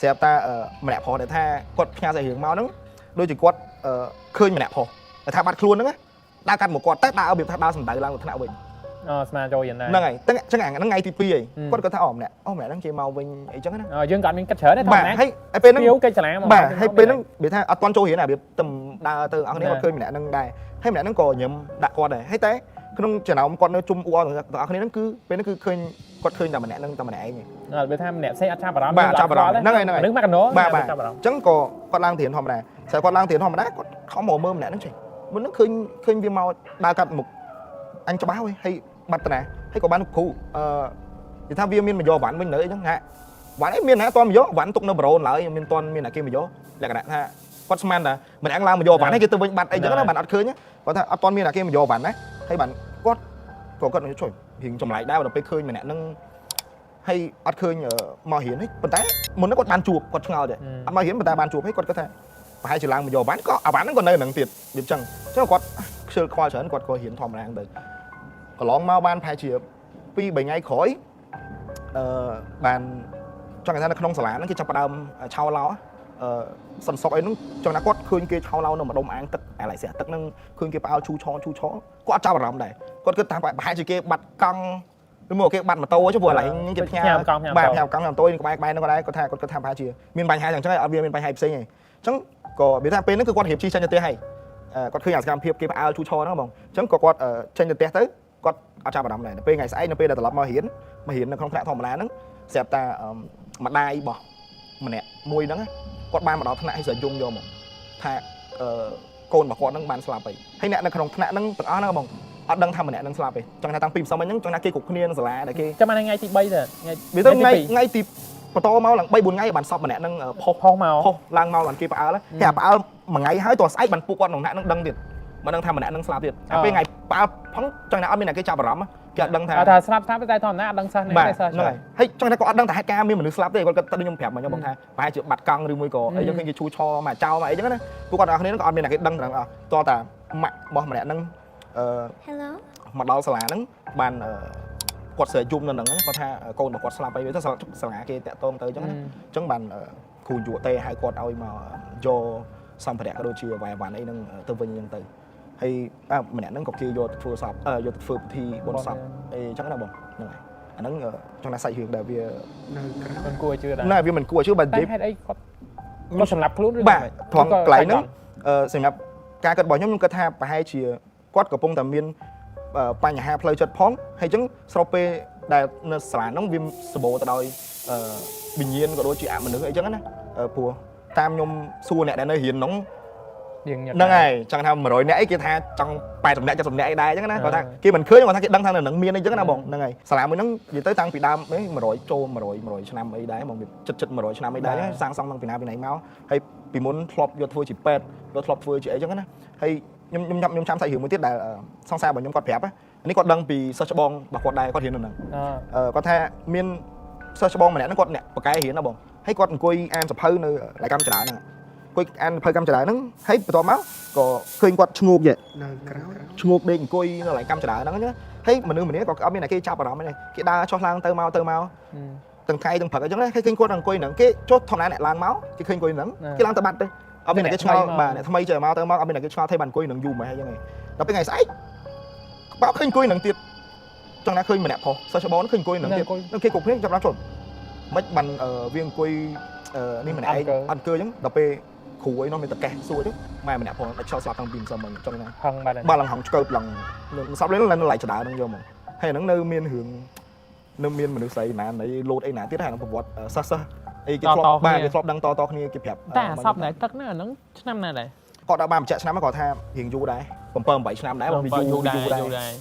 ស្រាប់តែម្នាក់ប្រុសដែលថាគាត់ផ្ញើសាច់រឿងមកហ្នឹងដូចជាគាត់ឃើញម្នាក់ប្រុសដែលថាបាត់ខ្លួនហ្នឹងណា ដើរកាត់មកគាត់តែដើររបៀបថាដើរសំដៅឡើងទៅថ្នាក់វិញ។ អូស្មានចូលយ៉ាងណា ហ្នឹងហើយតែចឹងអាហ្នឹងថ្ងៃទី2ហើយគាត់គាត់ថាអូម្នាក់អូម្នាក់ហ្នឹងគេមកវិញអីចឹងណា អូយើងក៏អត់មានគិតច្រើនដែរធម្ម បាទ តា ហើយហើយពេលហ្នឹង ពីវកិច្ចសាលាមក បាទហើយពេលហ្នឹងវាថាអត់ទាន់ចូលរៀនអាវាទំដើរទៅអង្គនេះគាត់ឃើញម្នាក់ហ្នឹងដែរហើយម្នាក់ហ្នឹងក៏ញឹមដាក់គាត់ដែរហើយតែក្នុងចំណោមគាត់នៅជុំអ៊ូអរទាំងអស់គ្នាហ្នឹងគឺពេលហ្នឹងគឺឃើញគាត់ឃើញតែម្នាក់ហ្នឹងតែម្នាក់ឯង អត់វាថាម្នាក់ផ្សេងអត់ចាប់អារម្មណ៍ បាទចាប់អារម្មណ៍ហ្នឹងហើយហ្នឹងហើយ នឹងមកកណោ បាទបាទ ចាប់អារម្មណ៍ អញ្ចឹងក៏គាត់ឡើងរៀនធម្មតាស្រាប់គាត់ឡើងរៀនធម្មតាគាត់ខំមកមើលម្នាក់ហ្នឹងចេះមុនហ្នឹងឃើញឃើញវាមកដើរកាត់មុខអញច្បាស់ហើយហើយបាត់តាណាហើយក៏បានគ្រូអឺនិយាយថាវាមានមកយកវ៉ាន់វិញនៅអីចឹងហាវ៉ាន់អីមានណាតមកយកវ៉ាន់ទុកនៅប្រូនឡើយមានតន់មានអាគេមកយកលក្ខណៈថាគាត់ស្មានថាម្នាក់ឡើងមកយកវ៉ាន់ហើយគេទៅវិញបាត់អីចឹងណាបានអត់ឃើញគាត់ថាអត់តន់មានអាគេមកយកវ៉ាន់ណាហើយបានគាត់ក៏គាត់ជួយរៀងចម្លែកដែរដល់ពេលឃើញម្នាក់ហ្នឹងហើយអត់ឃើញមករៀនទេប៉ុន្តែមុនហ្នឹងគាត់បានជួបគាត់ឆ្ងល់ទេ អត់មករៀនប៉ុន្តែបានជួបហើយគាត់គាត់ថាប្រហែលជាឡើងមកយកវ៉ាន់ក៏អាវ៉ាន់ហ្នឹងក៏នៅនឹងទៀតវាអញ្ចឹងអញ្ចឹងគាត់ខ្ជិលខ្វល់ច្រើនគាត់ក៏រៀនធម្មតាទៅកន្លងមកបានប្រហែលជា2 3ថ្ងៃក្រោយអឺបានចង់ថានៅក្នុងសាលាហ្នឹងគេចាប់ផ្ដើមឆោឡោអឺសន្សុកអីហ្នឹងចង់ថាគាត់ឃើញគេឆោឡោនៅម្ដុំអាងទឹកអាឡៃស្រះទឹកហ្នឹងឃើញគេផ្អើលឈូឆឈូឆគាត់អត់ចាប់អារម្មណ៍ដែរគាត់គិតថាប្រហែលជាគេបាត់កង់ឬមកគេបាត់ម៉ូតូចុះព្រោះកន្លែងហ្នឹងគេផ្ញើ កង់ផ្ញើ បាទផ្ញើកង់ផ្ញើម៉ូតូក្បែរក្បែរហ្នឹងក៏ដែរគាត់ថាគាត់គិតថាប្រហែលជាមានបញ្ហាយ៉ាងចឹងហើយអត់វាមានបញ្ហាផ្សេងទេអញ្ចឹងក៏វាថាពេលហ្នឹងគឺគាត់រៀបជិះចេញទៅផ្ទះហើយគាត់ឃើញអាសកម្មភាពគេផ្អើលឈូឆហ្នឹងបងអញ្ចឹងក៏គាត់ចេញទៅផ្ទះទៅគាត់អត់ចាប់អារម្មណ៍ដែរពេលថ្ងៃស្អែកនៅពេលដែលត្រឡប់មករៀនមករៀននៅក្នុងថ្នាក់ធម្មតាហ្នឹងស្រាប់តែម្ដាយរបស់ម្នាក់មួយហ្នឹងគាត់បានមកដល់ថ្នាក់ហើយស្រយំយកមកថាកូនរបស់គាត់ហ្នឹងបានស្លាប់ហើយហើយអ្នកនៅក្នុងថ្នាក់ហ្នឹងទាំងអស់ហ្នឹងបងអត់ដឹងថាម្នាក់ហ្នឹងស្លាប់ទេចង់ថាតាំងពីម្សិលមិញហ្នឹងចង់ថាគេគ្រប់គ្នានៅសាលាដែលគេ ចាំបានថ្ងៃទី3ទៅថ្ងៃ វាទៅថ្ងៃថ្ងៃទីបន្តមកឡើង3 4ថ្ងៃបានសពម្នាក់ហ្នឹងផុស ផុសមក ផុសឡើងមកបានគេផ្អើលហើយអាផ្អើលមួយថ្ងៃហើយតស្អែកបានពួកគាត់ក្នុងថ្នាក់ហ្នឹងដឹងទៀតមិនដឹងថាម្នាក់ហ្នឹងស្លាប់ទៀតអាពេលថ្ងៃផ្អើលផងចង់ថាអត់មានអ្នកគេចាប់អារម្មណ៍គេអត់ដឹងថា អត់ថាស្លាប់ស្លាប់តែធម្មតាអត់ដឹងសិស្សណា បាទ ទេសិស្ស ហ្នឹងហើយហើយចង់ថាគាត់អត់ដឹងថាហេតុការណ៍មានមនុស្សស្លាប់ទេគាត់គាត់ទៅខ្ញុំប្រាប់មកខ្ញុំបងថាប្រហែលជាបាត់កង់ឬមួយក៏អីចឹងឃើញគេឈូឆមកចោលមកអីចឹងណាពួកគាត់ទាំងអស់គ្នាហ្នឹងក៏អត់មានអ្នកគេដឹងទាំងអស់តតាម៉ាក់របស់ម្នាក់ហ្នឹងអឺ Hello. មកដល់សាលាហ្នឹងបានគាត់ស្រែកយំនៅហ្នឹងគាត់ថាកូនរបស់គាត់ស្លាប់អីទៅសាលាគេតាក់ទងទៅអញ្ចឹងណាអញ្ចឹងបានគ្រូយុវទេហៅគាត់ឲ្យមកយកសម្ភារៈក៏ដូចជាវ៉ែវ៉ាន់អីហ្នឹងទៅវិញអញ្ចឹងទៅហើយម្នាក់ហ្នឹងក៏គេយកទៅធ្វើសពយកទៅធ្វើពិធីបុណ្យសពអីអញ្ចឹងណាបងហ្នឹងហើយអាហ្នឹងចង់ថាសាច់រឿងដែលវា នៅក្រៅ មិនគួរឲ្យជឿដែរ ណែវាមិនគួរជឿបើនិ តែ យាយ ហេតុអីគាត់គាត់សម្លាប់ខ្លួនឬ បាទត្រង់កន្លែងហ្នឹងសម្រាប់ការគិតរបស់ខ្ញុំខ្ញុំគិតថាប្រហែលជាគាត់កំពុងតែមានបញ្ហាផ្លូវចិត្តផងហើយអញ្ចឹងស្របពេលដែលនៅសាលាហ្នឹងវាសម្បូរទៅដោយវិញ្ញាណក៏ដូចជាអមនុស្សអីចឹងណាព្រោះតាមខ្ញុំសួរអ្នកដែលនៅរៀនហ្នឹង យើងញឹក ហ្នឹងហើយចង់ថា100នាក់អីគេថាចង់80នាក់70នាក់អីដែរអញ្ចឹងណាគាត់ថាគេមិនឃើញគាត់ថាគេដឹងថានៅហ្នឹងមានអីចឹងណាបងហ្នឹងហើយសាលាមួយហ្នឹងនិយាយទៅតាំងពីដើម100ចូល100 100ឆ្នាំអីដែរបងចិត្តចិត្ត100ឆ្នាំអីដែរសាងសង់តាំងពីណាពីណីមកហើយពីមុនធ្លាប់យកធ្វើជាពេទ្យយកធ្លាប់ធ្វើជាអីចឹងណាហើយខ្ញុំខ្ញុំខ្ញុំចាំសាច់រឿងមួយទៀតដែលសង្សាររបស់ខ្ញុំគាត់ប្រាប់នេះគាត់ដឹងពីសិស្សច្បងរបស់គាត់ដែរគាត់រៀននៅហ្នឹងគាត់ថាមានសិស្សច្បងម្នាក់ហ្នឹងគាត់អ្នកបកកែរៀនណាបងហើយគាត់អង្គុយអានសភៅនៅឡៃកម្មចរាហ្នឹងអង្គុយអានសភៅកម្មចរាហ្នឹងហើយបន្ទាប់មកក៏ឃើញគាត់ឈ្ងោកយេ នៅក្រៅ ឈ្ងោកដេកអង្គុយនៅកន្លែងកម្មចរាហ្នឹងណាហើយមនុស្សម្នាក់ក៏អត់មានអ្នកគេចាប់អារម្មណ៍ទេគេដើរចុះឡើងទៅមកទៅមកទាំងថ្ងៃទាំងព្រឹកអញ្ចឹងណាឃើញគាត់អង្គុយហ្នឹងគេចុះធម្មតាអ្នកឡើងមកគេឃើញអង្គុយហ្នឹងគេឡើងទៅបាត់ទៅអត់មានអ្នកគេឆ្ងល់បាទអ្នកថ្មីចេះមកទៅមកអត់មានអ្នកគេឆ្ងល់ថាបានអង្គុយហ្នឹងយូរម៉េចអញ្ចឹងឯងដល់ពេលថ្ងៃស្អែកបើឃើញអង្គុយហ្នឹងទៀតចង់ណាឃើញម្នាក់ផុសសិស្សច្បងឃើញអង្គុយហ្នឹងទៀតគេគ្រប់គ្នាចាប់ដល់ជន់មិនបានវាអង្គុយនេះម្នាក់ឯងអត់អង្គើអញ្ចឹងដល់ពេលគ្រូអីនោះមានតកេះសួរទៅម៉ែម្នាក់ផងដាច់ខ្យល់ស្លាប់តាំងពីម្សិលមិញចង់ណា ហឹងបាត់ហើយ បាទឡើងហងឆ្កើបឡើងសពលេងឡើងនៅឡៃចដើហ្នឹងយកមកហើយហ្នឹងនៅមានរឿងនៅមានមនុស្សស្រីណានៃលោតអីណាទៀតហើយហ្នឹងប្រវត្តិសិស្សសិស្សអីគេធ្លាប់បាទគេធ្លាប់ដឹងតតគ្នាគេប្រាប់ តែអាសពដែលទឹកហ្នឹងអាហ្នឹងឆ្នាំណាដែរ គាត់ដល់បានបញ្ជាក់ឆ្នាំគាត់ថារៀងយូរដែរ7 8ឆ្នាំដែរបងវាយូរ យូរដែរ យូរដែរ យូរដែរ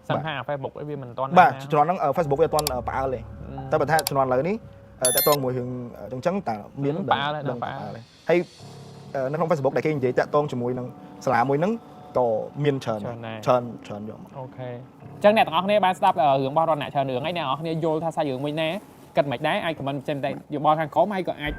សំខាន់អា Facebook អីវាមិនទាន់ បាទជំនាន់ហ្នឹង Facebook វាអត់ទាន់ផ្អើលទេតែបើថាជំនាន់ឥឡូវនេះតកតងមួយរឿងអញ្ចឹងតើមានហើយនៅក្នុង Facebook ដែលគេនិយាយតកតងជាមួយនឹងសាលាមួយហ្នឹងក៏មានច្រើនច្រើនច្រើនយកមក OK អញ្ចឹងអ្នកទាំងអស់គ្នាបានស្ដាប់រឿងរបស់រតនៈច្រើនរឿងហើយអ្នកទាំងអស់គ្នាយល់ថាសាច់រឿងមួយណាគិតមិនដែរអាច comment ចេញតែយោបល់ខាងក្រោមហើយក៏អាច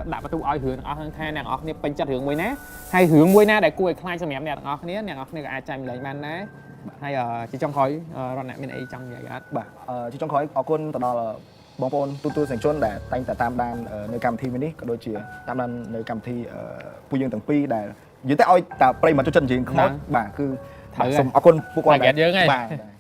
ដាក់បន្ទូឲ្យរឿងទាំងអស់ហ្នឹងថាអ្នកទាំងអស់គ្នាពេញចិត្តរឿងមួយណាហើយរឿងមួយណាដែលគួរឲ្យខ្លាចសម្រាប់អ្នកទាំងអស់គ្នាអ្នកទាំងអស់គ្នាក៏អាចចែកម្លែកបានដែរហើយជាចុងក្រោយរតនៈមានអីចង់និយាយអត់ បាទជាចុងក្រោយអរគុណទៅដល់បងប្អូនទូទួលសញ្ជនដែលតែងតែតាមដាននៅកម្មវិធីមួយនេះក៏ដូចជាតាមដាននៅកម្មវិធីពួកយើងទាំងពីរដែលនិយាយទៅឲ្យតែប្រិយមិត្តចូលចិត្តនិយាយខ្មោចបាទគឺ ត្រូវ សូមអរគុណពួកគាត់ target យើងហើយ បាទ។